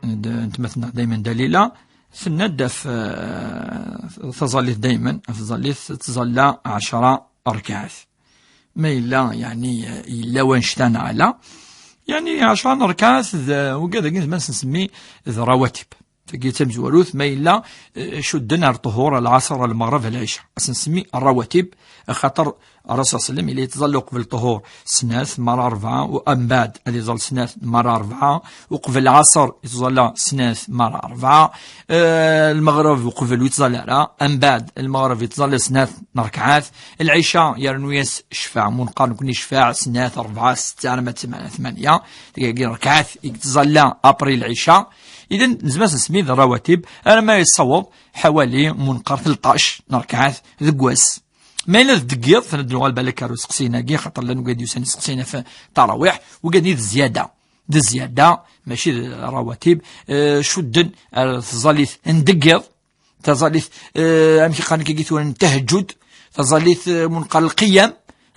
d, n tmetna daymen Dalila, tenna-d ɣef, eh, taẓallit daymen, ɣef tẓallit tettẓalla ɛecra rkaɛat. Ma yella, yeɛni, eh, yella wanect-a neɣ ala, yeɛni, ɛecra n rkaɛat d, eh, wigad-agi, ma s-nsemmi d rawatib. Tagi d tamezwarut, ma yella, eh, cudden ar ṭṭuhur, lɛaṣer, lmeɣreb, lɛica. Ad s-nsemmi rawatib, axaṭer Ṛṛasul ṣalla Llahu ɛalayhi wa sallam yella yettẓalla uqbel ṭṭuhur snat, mara rebɛa, u ambaɛd ad iẓall snat, mara rebɛa, uqbel lɛaṣer yettẓalla snat, mara rebɛa, eh, lmeɣreb uqbel ur yettẓalla ara, ambaɛd lmeɣreb yettẓalla snat n rkaɛat, lɛica yernu-yas ccfaɛ, mu neqqar nekni ccfaɛ, snat, rebɛa, setta, arma d tmanya, tmanya, tagi rkaɛat i yettẓalla après lɛica. Idan, nezmer ad s-nsemmi d rawatib, arma yessaweḍ ḥawali, mu neqqar, tleṭṭac n rkaɛat deg wass. Ma yella d deg yiḍ, ad nuɣal balak ar useqsi-agi, xaṭer llan wigad yusan iseqsiyen ɣef tarawiḥ, wigad-nni d zzyada. D zzyada, mačči d rawatib, eh, cudden ar tẓallit n deg yiḍ, taẓallit, eh, amek i qqaren akka tura, n tahajjud, taẓallit, eh, mu neqqar lqiyam,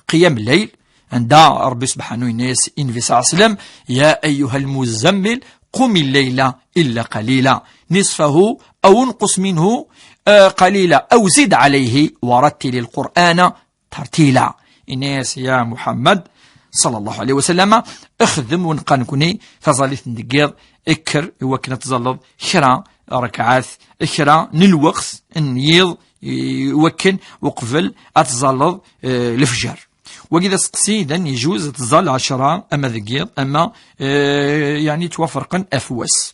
qiyam lleyl, anda Ṛebbi sebḥanu yenna-yas i Nnbi ṣalla Llahu ɛalayhi wa sallam: يا أيها المزمل قم الليل إلا قليلا نصفه أو انقص منه، آه، قليلا أو زد عليه ورتل القرآن ترتيلا. Yenna-yas: Ya Muḥemmed, ṣalla Llahu ɛalayhi wa sallam, xdem, mu neqqar nekni, taẓallit n deg yiḍ, kker i wakken ad tẓalleḍ kra rkaɛat, kra n lweqt n yiḍ, i wakken uqbel ad tẓalleḍ, eh, lefjer. Wagi d aseqsi, idan, yejuz ad tẓall ɛecra, ama deg yiḍ, ama, eh, yeɛni ttwaferqen ɣef wass.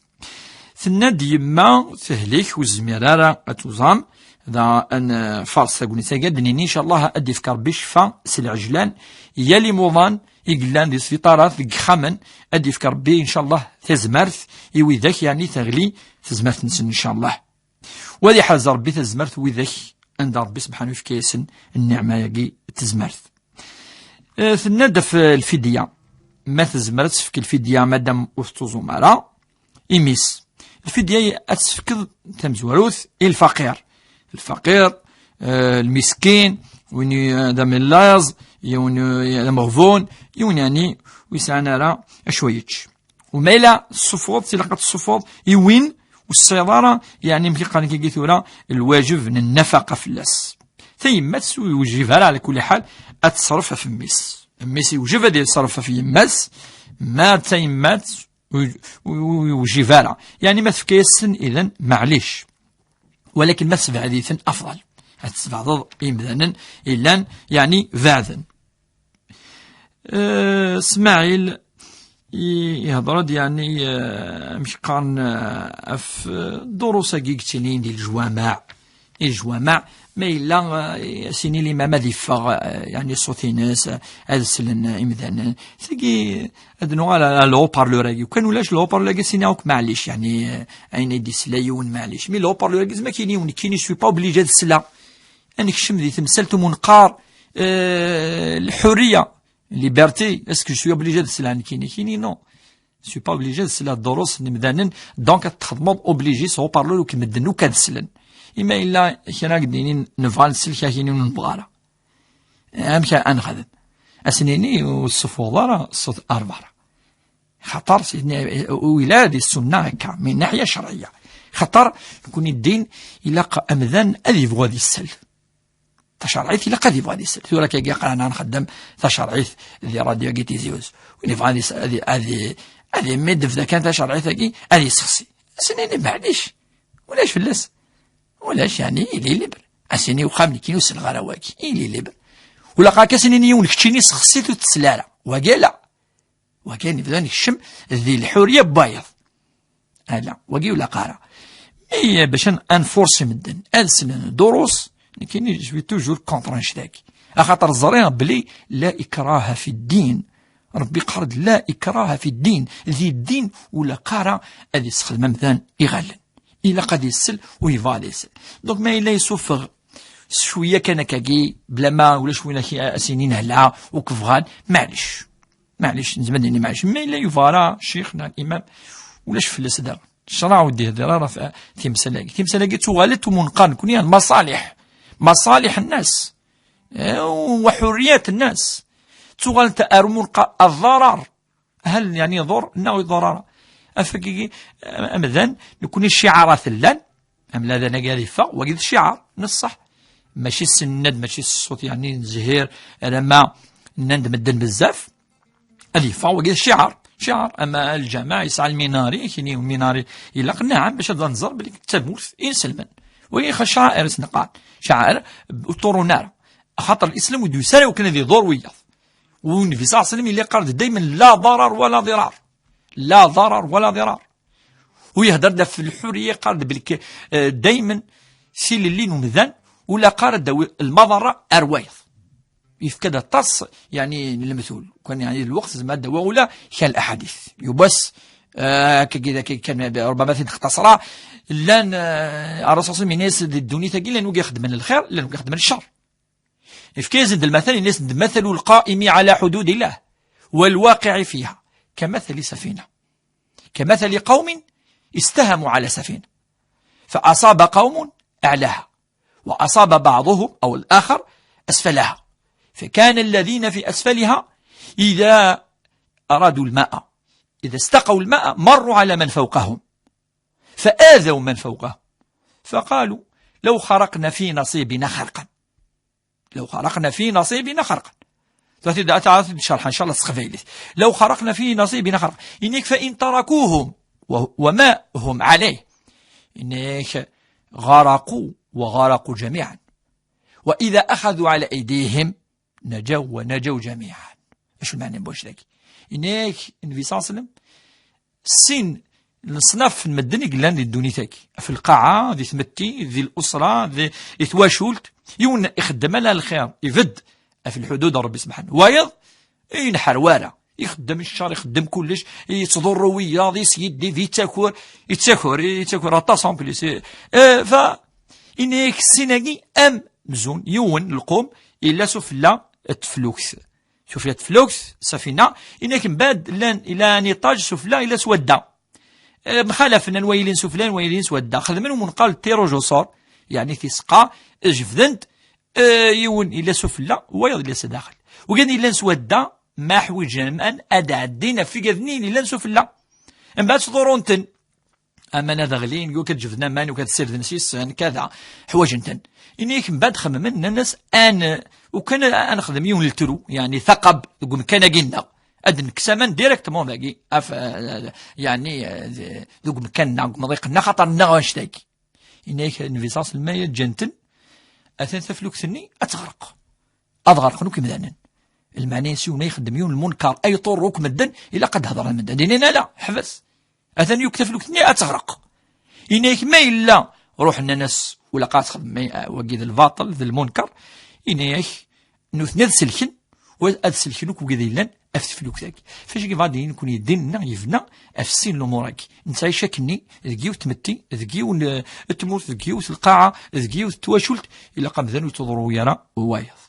Tenna-d yemma tehlik, ur tezmir ara ad tuẓam, da ad nfaṛes tagnit-agi, ad d-nini, ncallah, ad d-ifk Ṛebbi ccfa s lɛejlan, yal imuḍan i yellan di sbiṭarat, deg yexxamen, ad d-ifk Ṛebbi, ncallah, tazmert i widak, yeɛni teɣli tezmert-nsen, ncallah. Wa ad iḥrez Ṛebbi tazmert widak anda Ṛebbi sebḥanu yefka-yasen nniɛma-agi n tezmert. Eh, tenna-d ɣef lfidya. Ma tezmer ad tefk lfidya, madam ur tettuẓum ara, imi-s. Lfidya ad tefkeḍ tamezwarut i lfaqir. Lfaqir, eh, lmiskin, win i-, d amellayeẓ, yiwen, eh, d ameɣbun, yiwen yeɛni ur yesɛan ara acu yečč. U ma yella tessufuḍ, tilaq ad tessufuḍ i win ur tesɛiḍ ara, yeɛni amek i qqaren kagi tura, lwajeb n nnafaqa fell-as. Tayemmat ur yewjib ara, ɛla kulli ḥal, ad teṣref ɣef mmi-s. Mmi-s yewjeb ad yeṣref ɣef yemma-s, ma d tayemmat ur, ur, ur yewjib ara. Yeɛni ma tefka-yasen, idan, maɛlic. Walakin ma tessebɛed-iten, afḍal. Ad tessebɛdeḍ imdanen illan, yeɛni, beɛden. Eh, Smaɛil i-, ihḍer-d, yeɛni, eh, amek qqaren, eh, ɣef, eh, ddurus-agi i yettilin di lejwameɛ. I lejwameɛ, ma yella, eh, as-yini limam ad yeffeɣ, eh, yeɛni ṣṣut-ines, eh, ad slen, eh, imdanen. Tagi, ad nuɣal ɣer le haut-parleur-agi. Kan ulac le haut-parleur-agi, as-yini akk maɛlic, yeɛni, eh, ayen ay d-isla yiwen maɛlic. Mi le haut-parleur-agi, zma kini yiwen, kini, je suis pas obligé ad sleɣ. Ad nekcem di temsalt umu neqqar, eh, lḥuriya, liberté, est-ce que je suis obligé ad sleɣ nekkini? Kini, non. Je suis pas obligé ad sleɣ ddurus n imdanen, donc ad txedmeḍ obligé s haut-parleur u medden akk ad slen. Ima yella kra i d-inin nebɣa ad nsel, kra kini ur nebɣi ara. Amek ara nexdem? Ad s-nini ur tessufuɣeḍ ara ṣṣut ar berra. Xaṭer sidna, ula di ssunna akka, min naḥya ccerɛiyya. Xaṭer nekni ddin ilaq amdan ad yebɣu ad isel. Tacerɛit ilaq ad yebɣu ad isel. Tura kagi aql-aneɣ nxeddem tacerɛit di radio-agi Tizi Uzzu. Win yebɣan ad is-, ad, ad, ad imid-, tebda kan tacerɛit-agi, ad yessexsi. Ad s-nini, maɛlic, ulac fell-as. Ulac, yeɛni, il est libre. Ad s-nini, uxxam nekkini ur selleɣ ara wagi. Il est libre. Ula qqar-ak ad s-nini yiwen, keččini sexsi-t ur tesli ara. Wagi ala. Wagi ad nebda nekcem di lḥuriya n wayeḍ. Ala, wagi ur ilaq ara. Mi bac ad nfursi medden ad slen ddurus, nekkini, je suis toujours contre annect-agi. Axaṭer ẓriɣ belli la ikraha fi ddin. Rebbi yeqqar-d la ikraha fi ddin. Di ddin ur ilaq ara ad yessexdem amdan iɣallen. Ilaq ad isel u yebɣa ad isel. Donc ma yella yessufeɣ s cwiya kan akkagi, bla ma ulac win ak-, as-yinin helɛa ur k-bɣan, maɛlic. Maɛlic, nezmer ad nini maɛlic. Ma yella yebɣa ara ccix neɣ imam, ulac fell-as da. Ccṛeɛ ur d-ihedder ara ɣef timsal-agi. Timsal-agi ttuɣalent umu neqqar nekkni lmaṣaliḥ. Maṣaliḥ nnas. Eh, wa ḥurriyat nnas. Ttuɣalent ar umu neqqar ḍarar. Hal, yeɛni, iḍur neɣ ur iḍur ara? Afagi, eh, amdan, nekkni cciɛarat llan, amdan-agi ad yeffeɣ, wagi d cciɛar, n ṣṣeḥ. Mačči s nnad, mačči s ṣṣut, yeɛni, n zzhir, alamma nnan-d medden bezzaf, ad yeffeɣ, wagi d cciɛar, cciɛar. Ama lǧameɛ yesɛa lminari, kini lminari ilaq, nɛam, bac ad nẓer belli d tamurt i nselmen. Wagi xas ccaɛir i s-neqqar, ccaɛir ur ṭṭurun ara. Axaṭer Lislam ur d-yusi ara wakken ad iḍur wiyaḍ. U Nnbi ṣalla Llahu ɛalayhi wa sallam yella yeqqar-d daymen, la ḍarar wala ḍirar. La ḍarar wala ḍirar. U yehder-d ɣef lḥuriya, yeqqar-d belli, eh, daymen tilelli n umdan, ur ilaq ara ad d-tawi lmaḍerra ar wayeḍ. Yefka-d aṭas, yeɛni, n lemtul. Kan, yeɛni, lweqt zemreɣ ad d-awiɣ ula kra n laḥadit. Yiwwas, eh, akkagi d akkagi kan, ربما ad t-id-nextaṣer. Llan, eh, Ṛṛasul ṣalla Llahu ɛalayhi wa sallam yenna-yas di ddunit-agi, llan wigi ixeddmen lxir, llan wigi ixeddmen ccer. Yefka-yasen-d lmatal, yenna-yasen-d: مثل القائم على حدود الله والواقع فيها كمثل سفينة، كمثل قوم استهموا على سفينة فأصاب قوم أعلاها وأصاب بعضهم أو الآخر أسفلها، فكان الذين في أسفلها إذا أرادوا الماء، إذا استقوا الماء، مروا على من فوقهم فآذوا من فوقهم، فقالوا: لو خرقنا في نصيبنا خرقا، لو خرقنا في نصيبنا خرقا. Tura ad t-id-cerḥeɣ, إن شاء الله, s teqbaylit. لو خرقنا في نصيبنا خرقا. Yenna-k: فإن تركوهم و-، وما هم عليه. Yenna-k: غرقوا وغرقوا جميعا. وإذا أخذوا على أيديهم نجوا ونجوا جميعا. Acu lmeɛna n wannect-agi? Yenna-k Nnbi ṣalla Llahu ɛalayhi wa sallam, sin n leṣnaf n medden i yellan di ddunit-agi. Ɣef lqaɛa, di tmetti, di l'usra, di, di twacult, yiwen ixeddem ala lxir, ibedd ɣef lḥudud n Ṛebbi subḥanahu. Wayeḍ, ur yenḥerw ara. Ixeddem ccer, ixeddem kullec, yettḍurru wiyaḍ, yesgiddib, yettaker, yettaker, yettaker aṭas en plus. Eh, fa, yenna-k sin-agi amzun, yiwen lqum, yella sufella teflukt. Sufella teflukt, safina, yenna-k mbeɛd llan, yella un étage sufella, yella swadda. Eh, mxalafen, anwa yilin sufella, anwa yilin s wadda. Xedmen umunqal tirujusur, yeɛni tiseqqa, jebden-t, eh, yiwen yella sufella, wayeḍ yella s daxel. Ugan yillan s wadda, ma ḥwiǧen aman, ad ɛeddin ɣef igad-nni yellan sufella. Mbeɛd ttḍurrun-ten. Aman ad ɣlin, yukan ad jebden aman, yukan ad sirden s yissen, kada. Ḥwaǧen-ten. Ini-ak mbeɛd xemmen, nnan-as, an, ukan ad nexdem yiwen n letru, yeɛni taqab deg umkan-agi-nneɣ. Ad nekkes aman directement dagi, af, eh, yeɛni, eh, deg umkan-nneɣ, deg umḍiq-nneɣ, xaṭer nneɣ annect-agi. Yenna-yak Nnbi ṣalla Llahu ɛalayhi wa sallam, ma ǧǧan-ten, atan taflukt-nni ad teɣreq. Ad ɣerqen akk imdanen. Lmeɛna-is, yiwen ay ixeddem yiwen lmunkar, ay iḍurr akk medden, ilaq ad d-hedren medden. Ad d-inin, ala, ḥbes. Atan yakk taflukt-nni ad teɣreq. Yenna-yak ma yella, ruḥen nnan-as, ur ilaq ad txedmem, eh, wagi d lbaṭel, d lmunkar. Yenna-yak, nutni ad selken, wa ad selken akk wigad yellan ɣef teflukt-agi. Fac i yebɣa ad yini nekkni ddin-nneɣ yebna ɣef sin lumuṛ-agi. Nettɛic akkenni deg yiwet tmetti, deg yiwen, eh, tmurt, deg yiwet lqaɛa, deg yiwet twacult, ilaq amdan ur yettḍurru ara wayeḍ.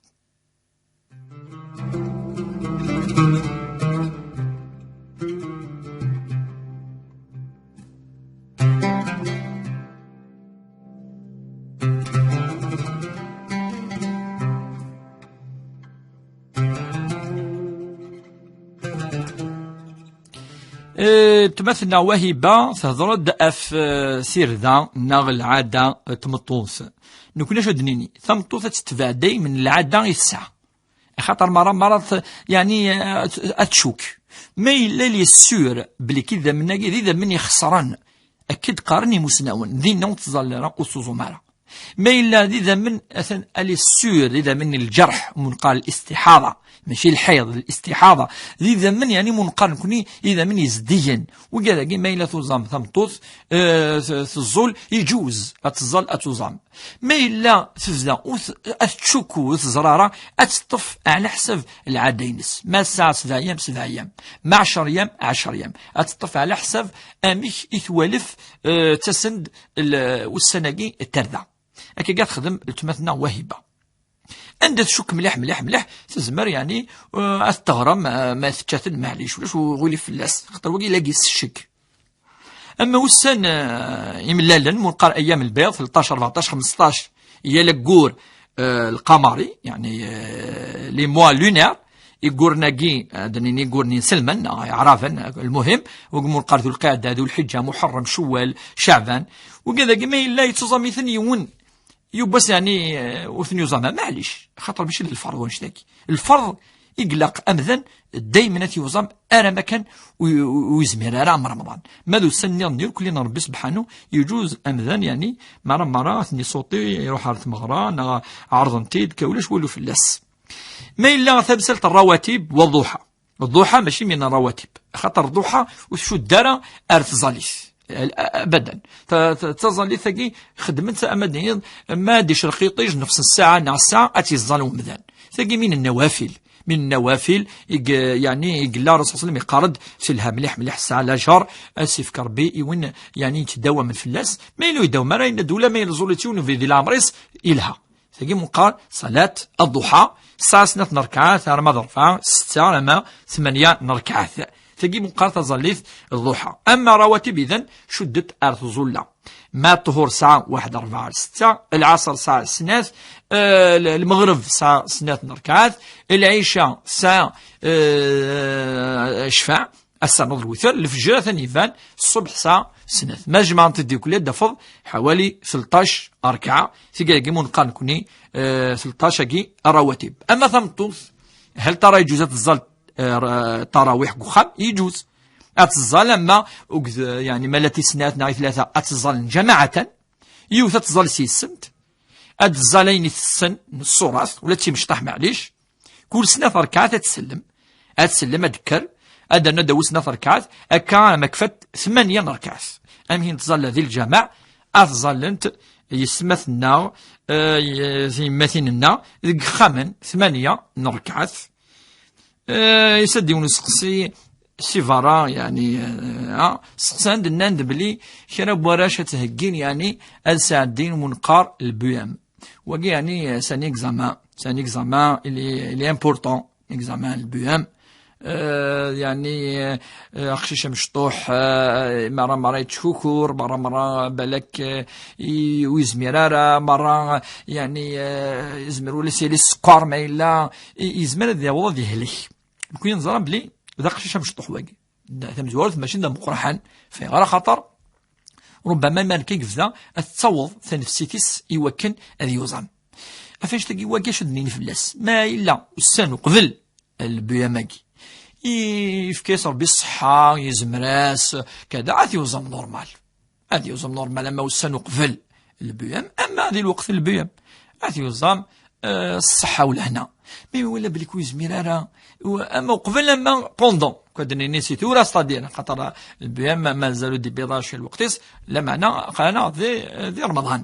Eh, tma-tneɣ Wahiba tehder-d ɣef, eh, tirda neɣ lɛada n tmeṭṭut. Nekkni acu d-nini? Tameṭṭut ad tetbeɛ daymen lɛada i tesɛa. Axaṭer mara, mara t-, yeɛni, eh, ad tcuk. Ma yella les sûr belli k idammen-agi d idammen ixeṣren, akka d-qqaren imusnawen, dinna ur tettẓalla ara, ur tettuẓum ara. Ma yella d idammen, atan les sûr, d idammen n lǧerḥ, mu neqqar listiḥaḍa, mačči lḥiḍ, listiḥaḍa, d idammen, yeɛni mu neqqar nekkni, d idammen yezdigen. Wigad-agi, ma yella tuẓam tameṭṭut, eh, t-, teẓẓul, iǧuz, ad teẓẓal, ad tuẓam. Ma yella tebda ur t-, ad tcukku, ur teẓra ara, ad teṭṭef ɛla ḥsab lɛada-ines. Ma tesɛa sebɛa yam, sebɛa yam. Ma ɛecṛa yam, ɛecṛa yam. Ad teṭṭef ɛla ḥsab amek i twalef, eh, ttasen-d l-, ussan-agi n tarda. Akka i texdem letma-tneɣ Wahiba. Anda tcukk mliḥ, mliḥ, mliḥ, tezmer, yeɛni, eh, ad teɣrem, eh, ma tečča-ten, maɛlic, ulac uɣilif fell-as, xaṭer wagi la yesseccek. Ama ussan, eh, imellalen, mu neqqar ayyam lbiḍ, tleṭṭac, rbeɛṭac, xmesṭac, yal aggur, eh, lqamari, yeɛni, eh, les mois lunaires, igguren-agi, eh, ad d-nini igguren inselmen, neɣ iɛraben, eh, lmuhim, wagi mu neqqar du lqaɛda, du lḥiǧǧa, muḥerrem, cewwal, ceɛban, wagi dagi ma yella yettuẓam-iten yiwen, yiwwas, yeɛni, eh, ur ten-yuẓam ara, maɛlic, xaṭer mačči d lferḍ wannect-agi. Lferḍ i ilaq amdan daymen ad t-yuẓam ara ma kan u-, u-, ur yezmir ara am Remḍan. Ma d ussan nniḍen irkelli n Rebbi sebḥanu, yeǧuz amdan, yeɛni, mara mara ad ten-isuṭi, iruḥ ɣer tmeɣra, neɣ ɛerḍen-t-id, ka ulac walu fell-as. Ma yella tamsalt n rawatib, wa ḍuḥa. Ḍuḥa mačči min rawatib, axaṭer ḍuḥa ur tcudd ara ar tẓallit. Abadan. Ta-, ta-, taẓallit-agi xeddmen-tt ama d-niniḍ, ma d-icreq yiṭij nefs ssaɛa neɣ ssaɛa ad tt-yeẓẓal umdan. Tagi min nnawafil. Min nnawafil, i g-, yeɛni, i yella Rasul sallam yeqqar-d, telha mliḥ, mliḥ ssaɛa lajer, ad s-ifk Rebbi i win, yeɛni, yettdawamen fell-as. Ma yella ur yeddawam ara, yenna-d ula ma yella ẓẓul-itt yiwen ubrid di leɛmer-is, yelha. Tagi meqqar ṣalat ad-ḍuḥa, tesɛa snat n rrekɛat, arma d rebɛa, setta, arma tmanya n rrekɛat. Tagi meqqar taẓallit d ḍuḥa. Ama rawatib idan, cuddet ar tẓulla. Ma ṭṭhur sɛa waḥed rebɛa ar setta, lɛaṣer sɛa snat, eh, l-, lmeɣreb sɛa snat n rrekɛat, lɛica sɛa, eh, ccfaɛ, ass-a neḍ lwitr, lefjer atan iban, ṣṣubḥ sɛa snat. Ma jemɛent-id deg-, ad d-tafeḍ ḥawali tleṭṭac rrekɛa, tigagi mu neqqar nekkni, eh, tleṭṭac-agi rawatib. Ama tameṭṭut, hal tara yeǧuz ad teẓẓal, eh, ra-, tarawiḥ deg uxxam? Yeǧuz. Ad teẓẓal, ama ugd, yeɛni, ma la tis snat neɣ i tlata, ad teẓẓal ljamaɛatan. Yiwet ad teẓẓal s yis-sent. Ad teẓẓal ayen i tessen n ṣṣurat, ula d timecṭaḥ, maɛlic. Kul snat rrekɛat ad tsellem. Ad tsellem, ad d-tekker, ad d-ternu ad d-tawi snat rrekɛat, akka ma kfat tmanya n rrekɛat. Amek i nettẓalla di lǧameɛ, ad ẓẓallent yessetma-nneɣ, eh, y-, tyemmatin-nneɣ, deg yexxamen, tmanya n rrekɛat. Eh, yessa-d yiwen useqsi si berra, yeɛni, eh, ah, seqsan-d, nnan-d belli kra n warrac ad tt-heggin, yeɛni, ad sɛeddin mu neqqar le B E M. Wagi, yeɛni, c'est un examen. C'est un examen, il est, il est important, l'examen, le B E M. Eh, yeɛni, eh, aqcic amecṭuḥ, eh, merra merra yettkukur, merra merra balak, eh, i-, ur yezmir ara, merra, yeɛni, eh, yezmer ula s yali sskeṛ ma yella, i-, yezmer ad yaweḍ ad yehlek. Nekni neẓra belli d aqcic amecṭuḥ wagi. Tamezwarut mačči d ameqqraḥan, fayɣer axaṭer Rubbama ma nekk i yebda ad tettaweḍ tanefsit-is i wakken ad yuẓam. Ɣef annect-agi wagi acu d-nini fell-as? Ma yella ussan uqbel lbuyam-agi, yefka-yas Rebbi ṣṣeḥḥa, yezmer-as, kada, ad yuẓam normal. Ad yuẓam normal ama ussan uqbel lbuyam, ama di lweqt lbuyam. Ad yuẓam, eh, ṣṣeḥḥa u lehna. Mi wala belli ur yezmir ara, u-, ama uqbel ama pendant. Ad d-nini si tura, c'est-à-dire, xaṭer lbuyam ma-, mazal ur d-yewwiḍ ara lweqt-is, lameɛna qqaren-aɣ di, di Remḍan.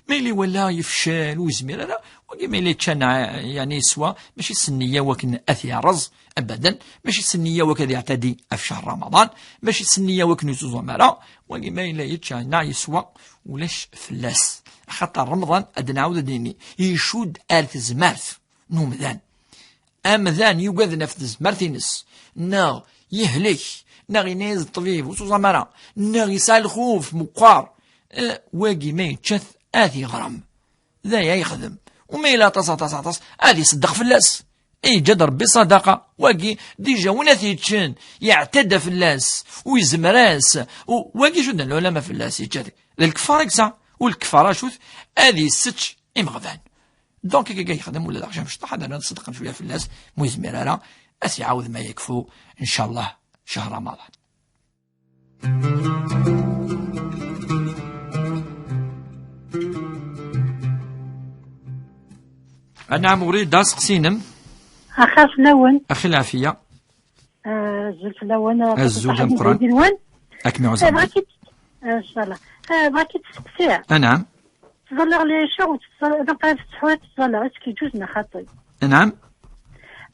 Ma yella wala yefcel, ur yezmir ara, wagi ma yella yečča neɣ, yeɛni yeswa, mačči s nniya wakken ad t-yerreẓ, abadan, mačči s nniya wakken ad yeɛtadi ɣef ccher Remḍan, mačči s nniya wakken ur yettẓum ara, wagi ma yella yečča neɣ yeswa, ulac fell-as. Axaṭer Remḍan, ad nɛawed ad d-nini, icudd ar tezmert n umdan. Amdan yugaden ɣef tezmert-ines, neɣ yehlek, neɣ yenna-yas ṭṭbib, ur tuẓam ara, neɣ yesɛa lxuf meqqar, eh, wagi ma yečča-t ad t-yeɣrem. D aya yexdem. U ma yella aṭas, aṭas, aṭas, ad iṣeddeq fell-as. Yeǧǧa-d Rebbi ṣṣadaqa. Wagi, déjà, win ad t-yeččen, yeɛtadda fell-as, u yezmer-as, u wagi, acu d lɛulama fell-as, yeǧǧa-t. D lkefara i yesɛa. U lkefara, acu-t? Ad yessečč imeɣban. Donc, akka yexdem ula d aqcic amecṭuḥ, ad nerna nṣeddeq cwiya fell-as, mu yezmir ara, ad s-iɛawed ma yekfu, ncallah, ccher Ramadan. Anɛam Wrida, aseqsi-inem. Axir fell-awen. Axi lɛafiya. Eh, azul fell-awen, eh, azul d ameqqran. Ad k-iɛuzz Rebbi. Eh, bɣiɣ-k-id-, eh, ncallah. Eh, bɣiɣ-k-id-steqsiɣ. Anɛam. Ttẓallaɣ lɛica u ttẓall-, d ameqqran tettḥur ad ttẓallaɣ, est-ce que yeǧǧuz neɣ xaṭi? Anɛam.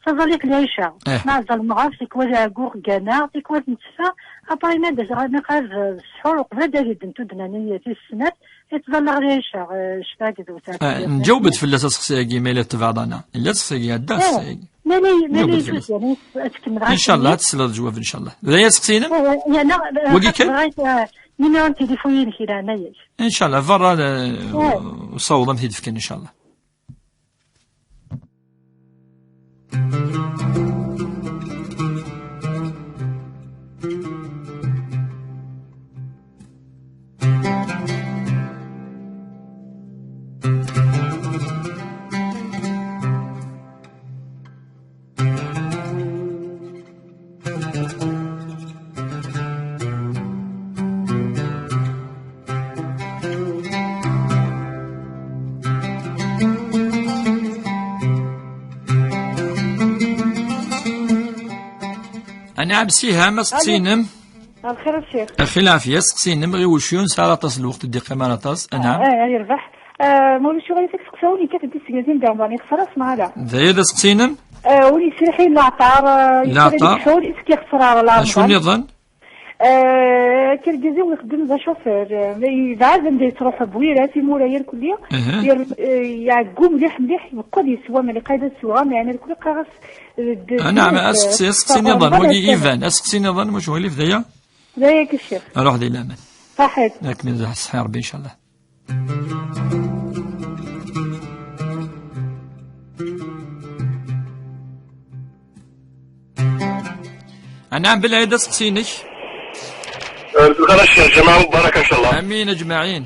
Ttẓalliɣ lɛica. Eh. Ma ẓẓalmeɣ, tikwal ɛegguɣ, gganeɣ, tikwal netteffeɣ, après ma d-, ma qrib, eh, sḥur, uqbel ad d-awi ddent tuddna-nni tis snat, i ttẓallaɣ lɛica, eh, ccfaq d usat. Eh, nǧaweb-d fell-as aseqsi-agi, ma yella tebɛeḍ-aneɣ. Yella aseqsi-agi, ɛedda aseqsi-agi. Eh, ma yella, ma yella nǧaweb-d fell-as. Yeǧǧuz, yani, ad tkemmleḍ. Ncallah, ad tesleḍ lǧwab, ncallah. D aya aseqsi-inem? Eh, eh, ya, neɣ, eh, wagi kan? Bɣiɣ, eh, numéro n tilifun-inek, i leɛnaya-k. Ncallah, berra, eh, eh, usaweḍ am t-id-fkan, ncallah. Anɛam Siham, aseqsi-inem. Lxir a ccix. Axi lɛafiya, aseqsi-inem, ɣiwec ur nesɛi aṭas n lweqt, ur d-yeqqim ara aṭas. Anɛam. Ah, ah, yerbeḥ. Ah, ma ulac aɣilif, ad k-steqsiɣ, win kan d-iseggazen d Remḍan, yexṣer-as neɣ ala? D aya d aseqsi-inem? Ah, win yesriḥin leɛṭer, ah, leɛṭer. Yesriḥ ccɣel, est-ce que yexṣer ara Remḍan? Acu nniḍen? Ah, akka argaz-iw ixeddem d acufur, ah, ma yebɛed anda yettruḥ, Bwirat, imura irkelli, Aha. Yer-, ah, iɛeggu mliḥ, mliḥ, yeqqed yeswa, ma liqayed ad sweɣ, meɛna irkelli qqareɣ-as, eh, d-, Ah, naɛam, d-, aseqsi, aseqsi eh, nniḍen, wagi iban, aseqsi nniḍen, mačči ɣilif d aya? D aya kan, ccix. Ruḥ di laman. Ṣaḥit. Akken i d-ṣaḥi Rebbi, ncallah. Anɛam, belɛid aseqsi-inek. Euh, lxir a ccix, lǧemɛa mubarak, ncallah. Amin, aǧmaɛin.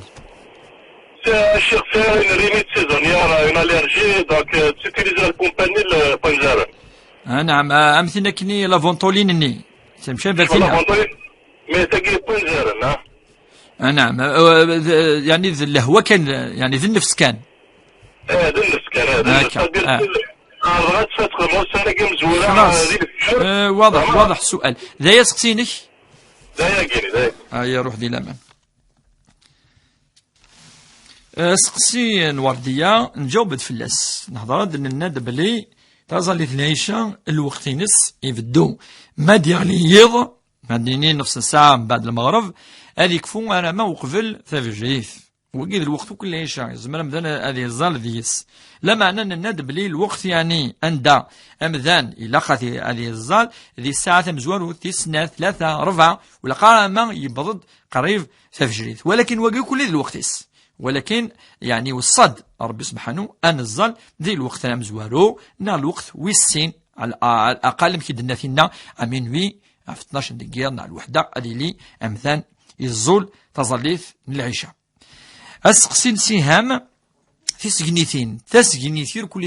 C'est, euh, ccix, c'est une rhinite saisonnière, euh, une allergie, donc, euh, tu utilises la compagnie, le Panzaren. Anɛam, ah, am tin akkenni la Ventoline-nni. Temcabi ar tinna. La Ventoline, mais tagi Panzaren, hein. Anɛam, euh, euh, yeɛni d lehwa kan, yeɛni d nnefs kan. Eh, d nnefs kan, eh, d nnefs. Akka, c'est-à-dire, ah. Ah, bɣiɣ ad tfeḍ ɣer ussan-agi amezwura, خلاص. Ah, di lefjer. Eh, واضح, واضح السؤال. D aya aseqsi-inek? D ayagi, d ayagi. Ah, ya ruḥ di laman. Eh, aseqsi n Werdiya, nǧaweb-d fell-as. Nehḍer-d, nenna-d belli taẓallit n lɛica, lweqt-ines ibeddu ma d-yeɣli yiḍ, ma d-nini nefs ssaɛa mbeɛd lmeɣreb, ad yekfu arama uqbel tabejrit. Wagi d lweqt akk n lɛica, yezmer amdan ad yeẓẓal deg-s. Lameɛna nenna-d belli lweqt, yeɛni, anda amdan ilaq ad i-, ad yeẓẓal, di ssaɛa tamezwarut, tis snat, tlata, rebɛa, wala qqar ama yewweḍ-d qrib tafejrit. Walakin wagi akk d lweqt-is. Walakin, yeɛni, weṣṣa-d Ṛebbi subḥanu ad neẓẓal di lweqt amezwaru, neɣ lweqt wis sin, ɛal, ɛal aqal, amek i d-tenna tinna, à minuit, ɣef tnac deg yiḍ neɣ lweḥda, ad yili amdan yeẓẓul taẓallit n lɛica. Aseqsi n Siham, tisegnitin, tasegnit, irkul,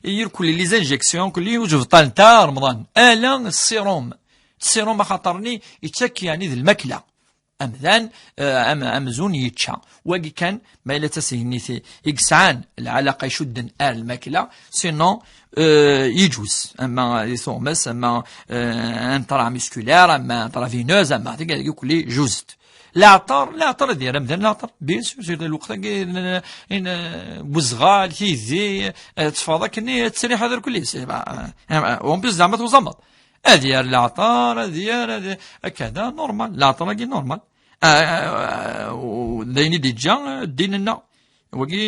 irkul les injections, irkul ur ǧebṭalent ara Remḍan, ala ssirum, ssirum axaṭer-nni yettak, yeɛni, d lmakla. Amdan, eh, am-, amzun yečča. Wagi kan, ma yella d tasegnit i yesɛan lɛalaqa icudden ar lmakla, sinon, eh, yeǧuz. Ama di tuɣmas, ama, eh, intramusculaire, ama intravineuse, ama tigi, tigi kulli juzet. Leɛṭer, leɛṭer ad yerr amdan leɛṭer. Bien sûr, c'est lweqt-agi n, n, n uzɣal, tidi, eh, teffɣeḍ akken, eh, tettriḥeḍ irkelli. C'est pas, eh, eh, en plus, zeɛma tuẓameḍ. Ad yerr leɛṭer, ad yerr, ad, akka da, normal. Leɛṭer-agi normal. Ah, ah, ah, d ayen i d-iǧǧa, eh, ddin-nneɣ. Wagi,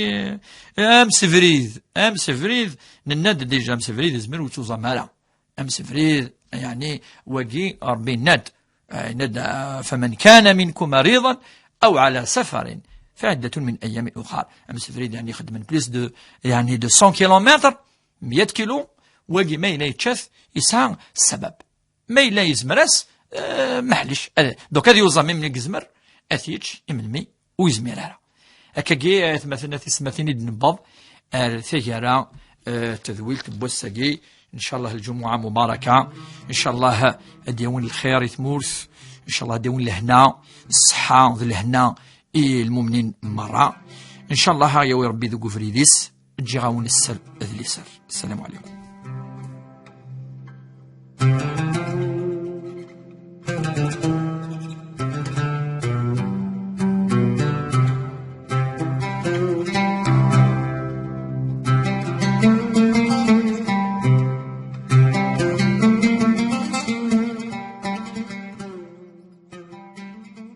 eh, amsebrid, amsebrid, nenna-d déjà, amsebrid izmer ur tuẓam ara. Amsebrid, yeɛni, wagi, Ṛebbi yenna-d, eh, yenna-d, ah, فمن كان منكم مريضا أو على سفر فعدة من أيام أخر. Amsebrid, yeɛni, xedmen plus de, yeɛni, de cent kilomètres, meyya kilu, wagi ma yella yečča-t, yesɛa ssabab. Ma yella yezmer-as, eh, maḥlic. Eh, donc ad yuẓam imelmi yezmer, ad t-yečč imelmi ur yezmir ara. Akkagi, eh, atmaten, a tisetmatin, i d-newweḍ ar taggara, eh, tadwilt n wass-agi. Ncallah lǧumuɛa mubaraka. Ncallah ad d-yawin lxir i tmurt. Ncallah ad d-yawin lehna, ṣṣeḥḥa d lehna i lmumnin merra. Ncallah ad yawi Ṛebbi deg ubrid-is. Ǧǧiɣ-awen sser d liser. Sslam ɛlikum.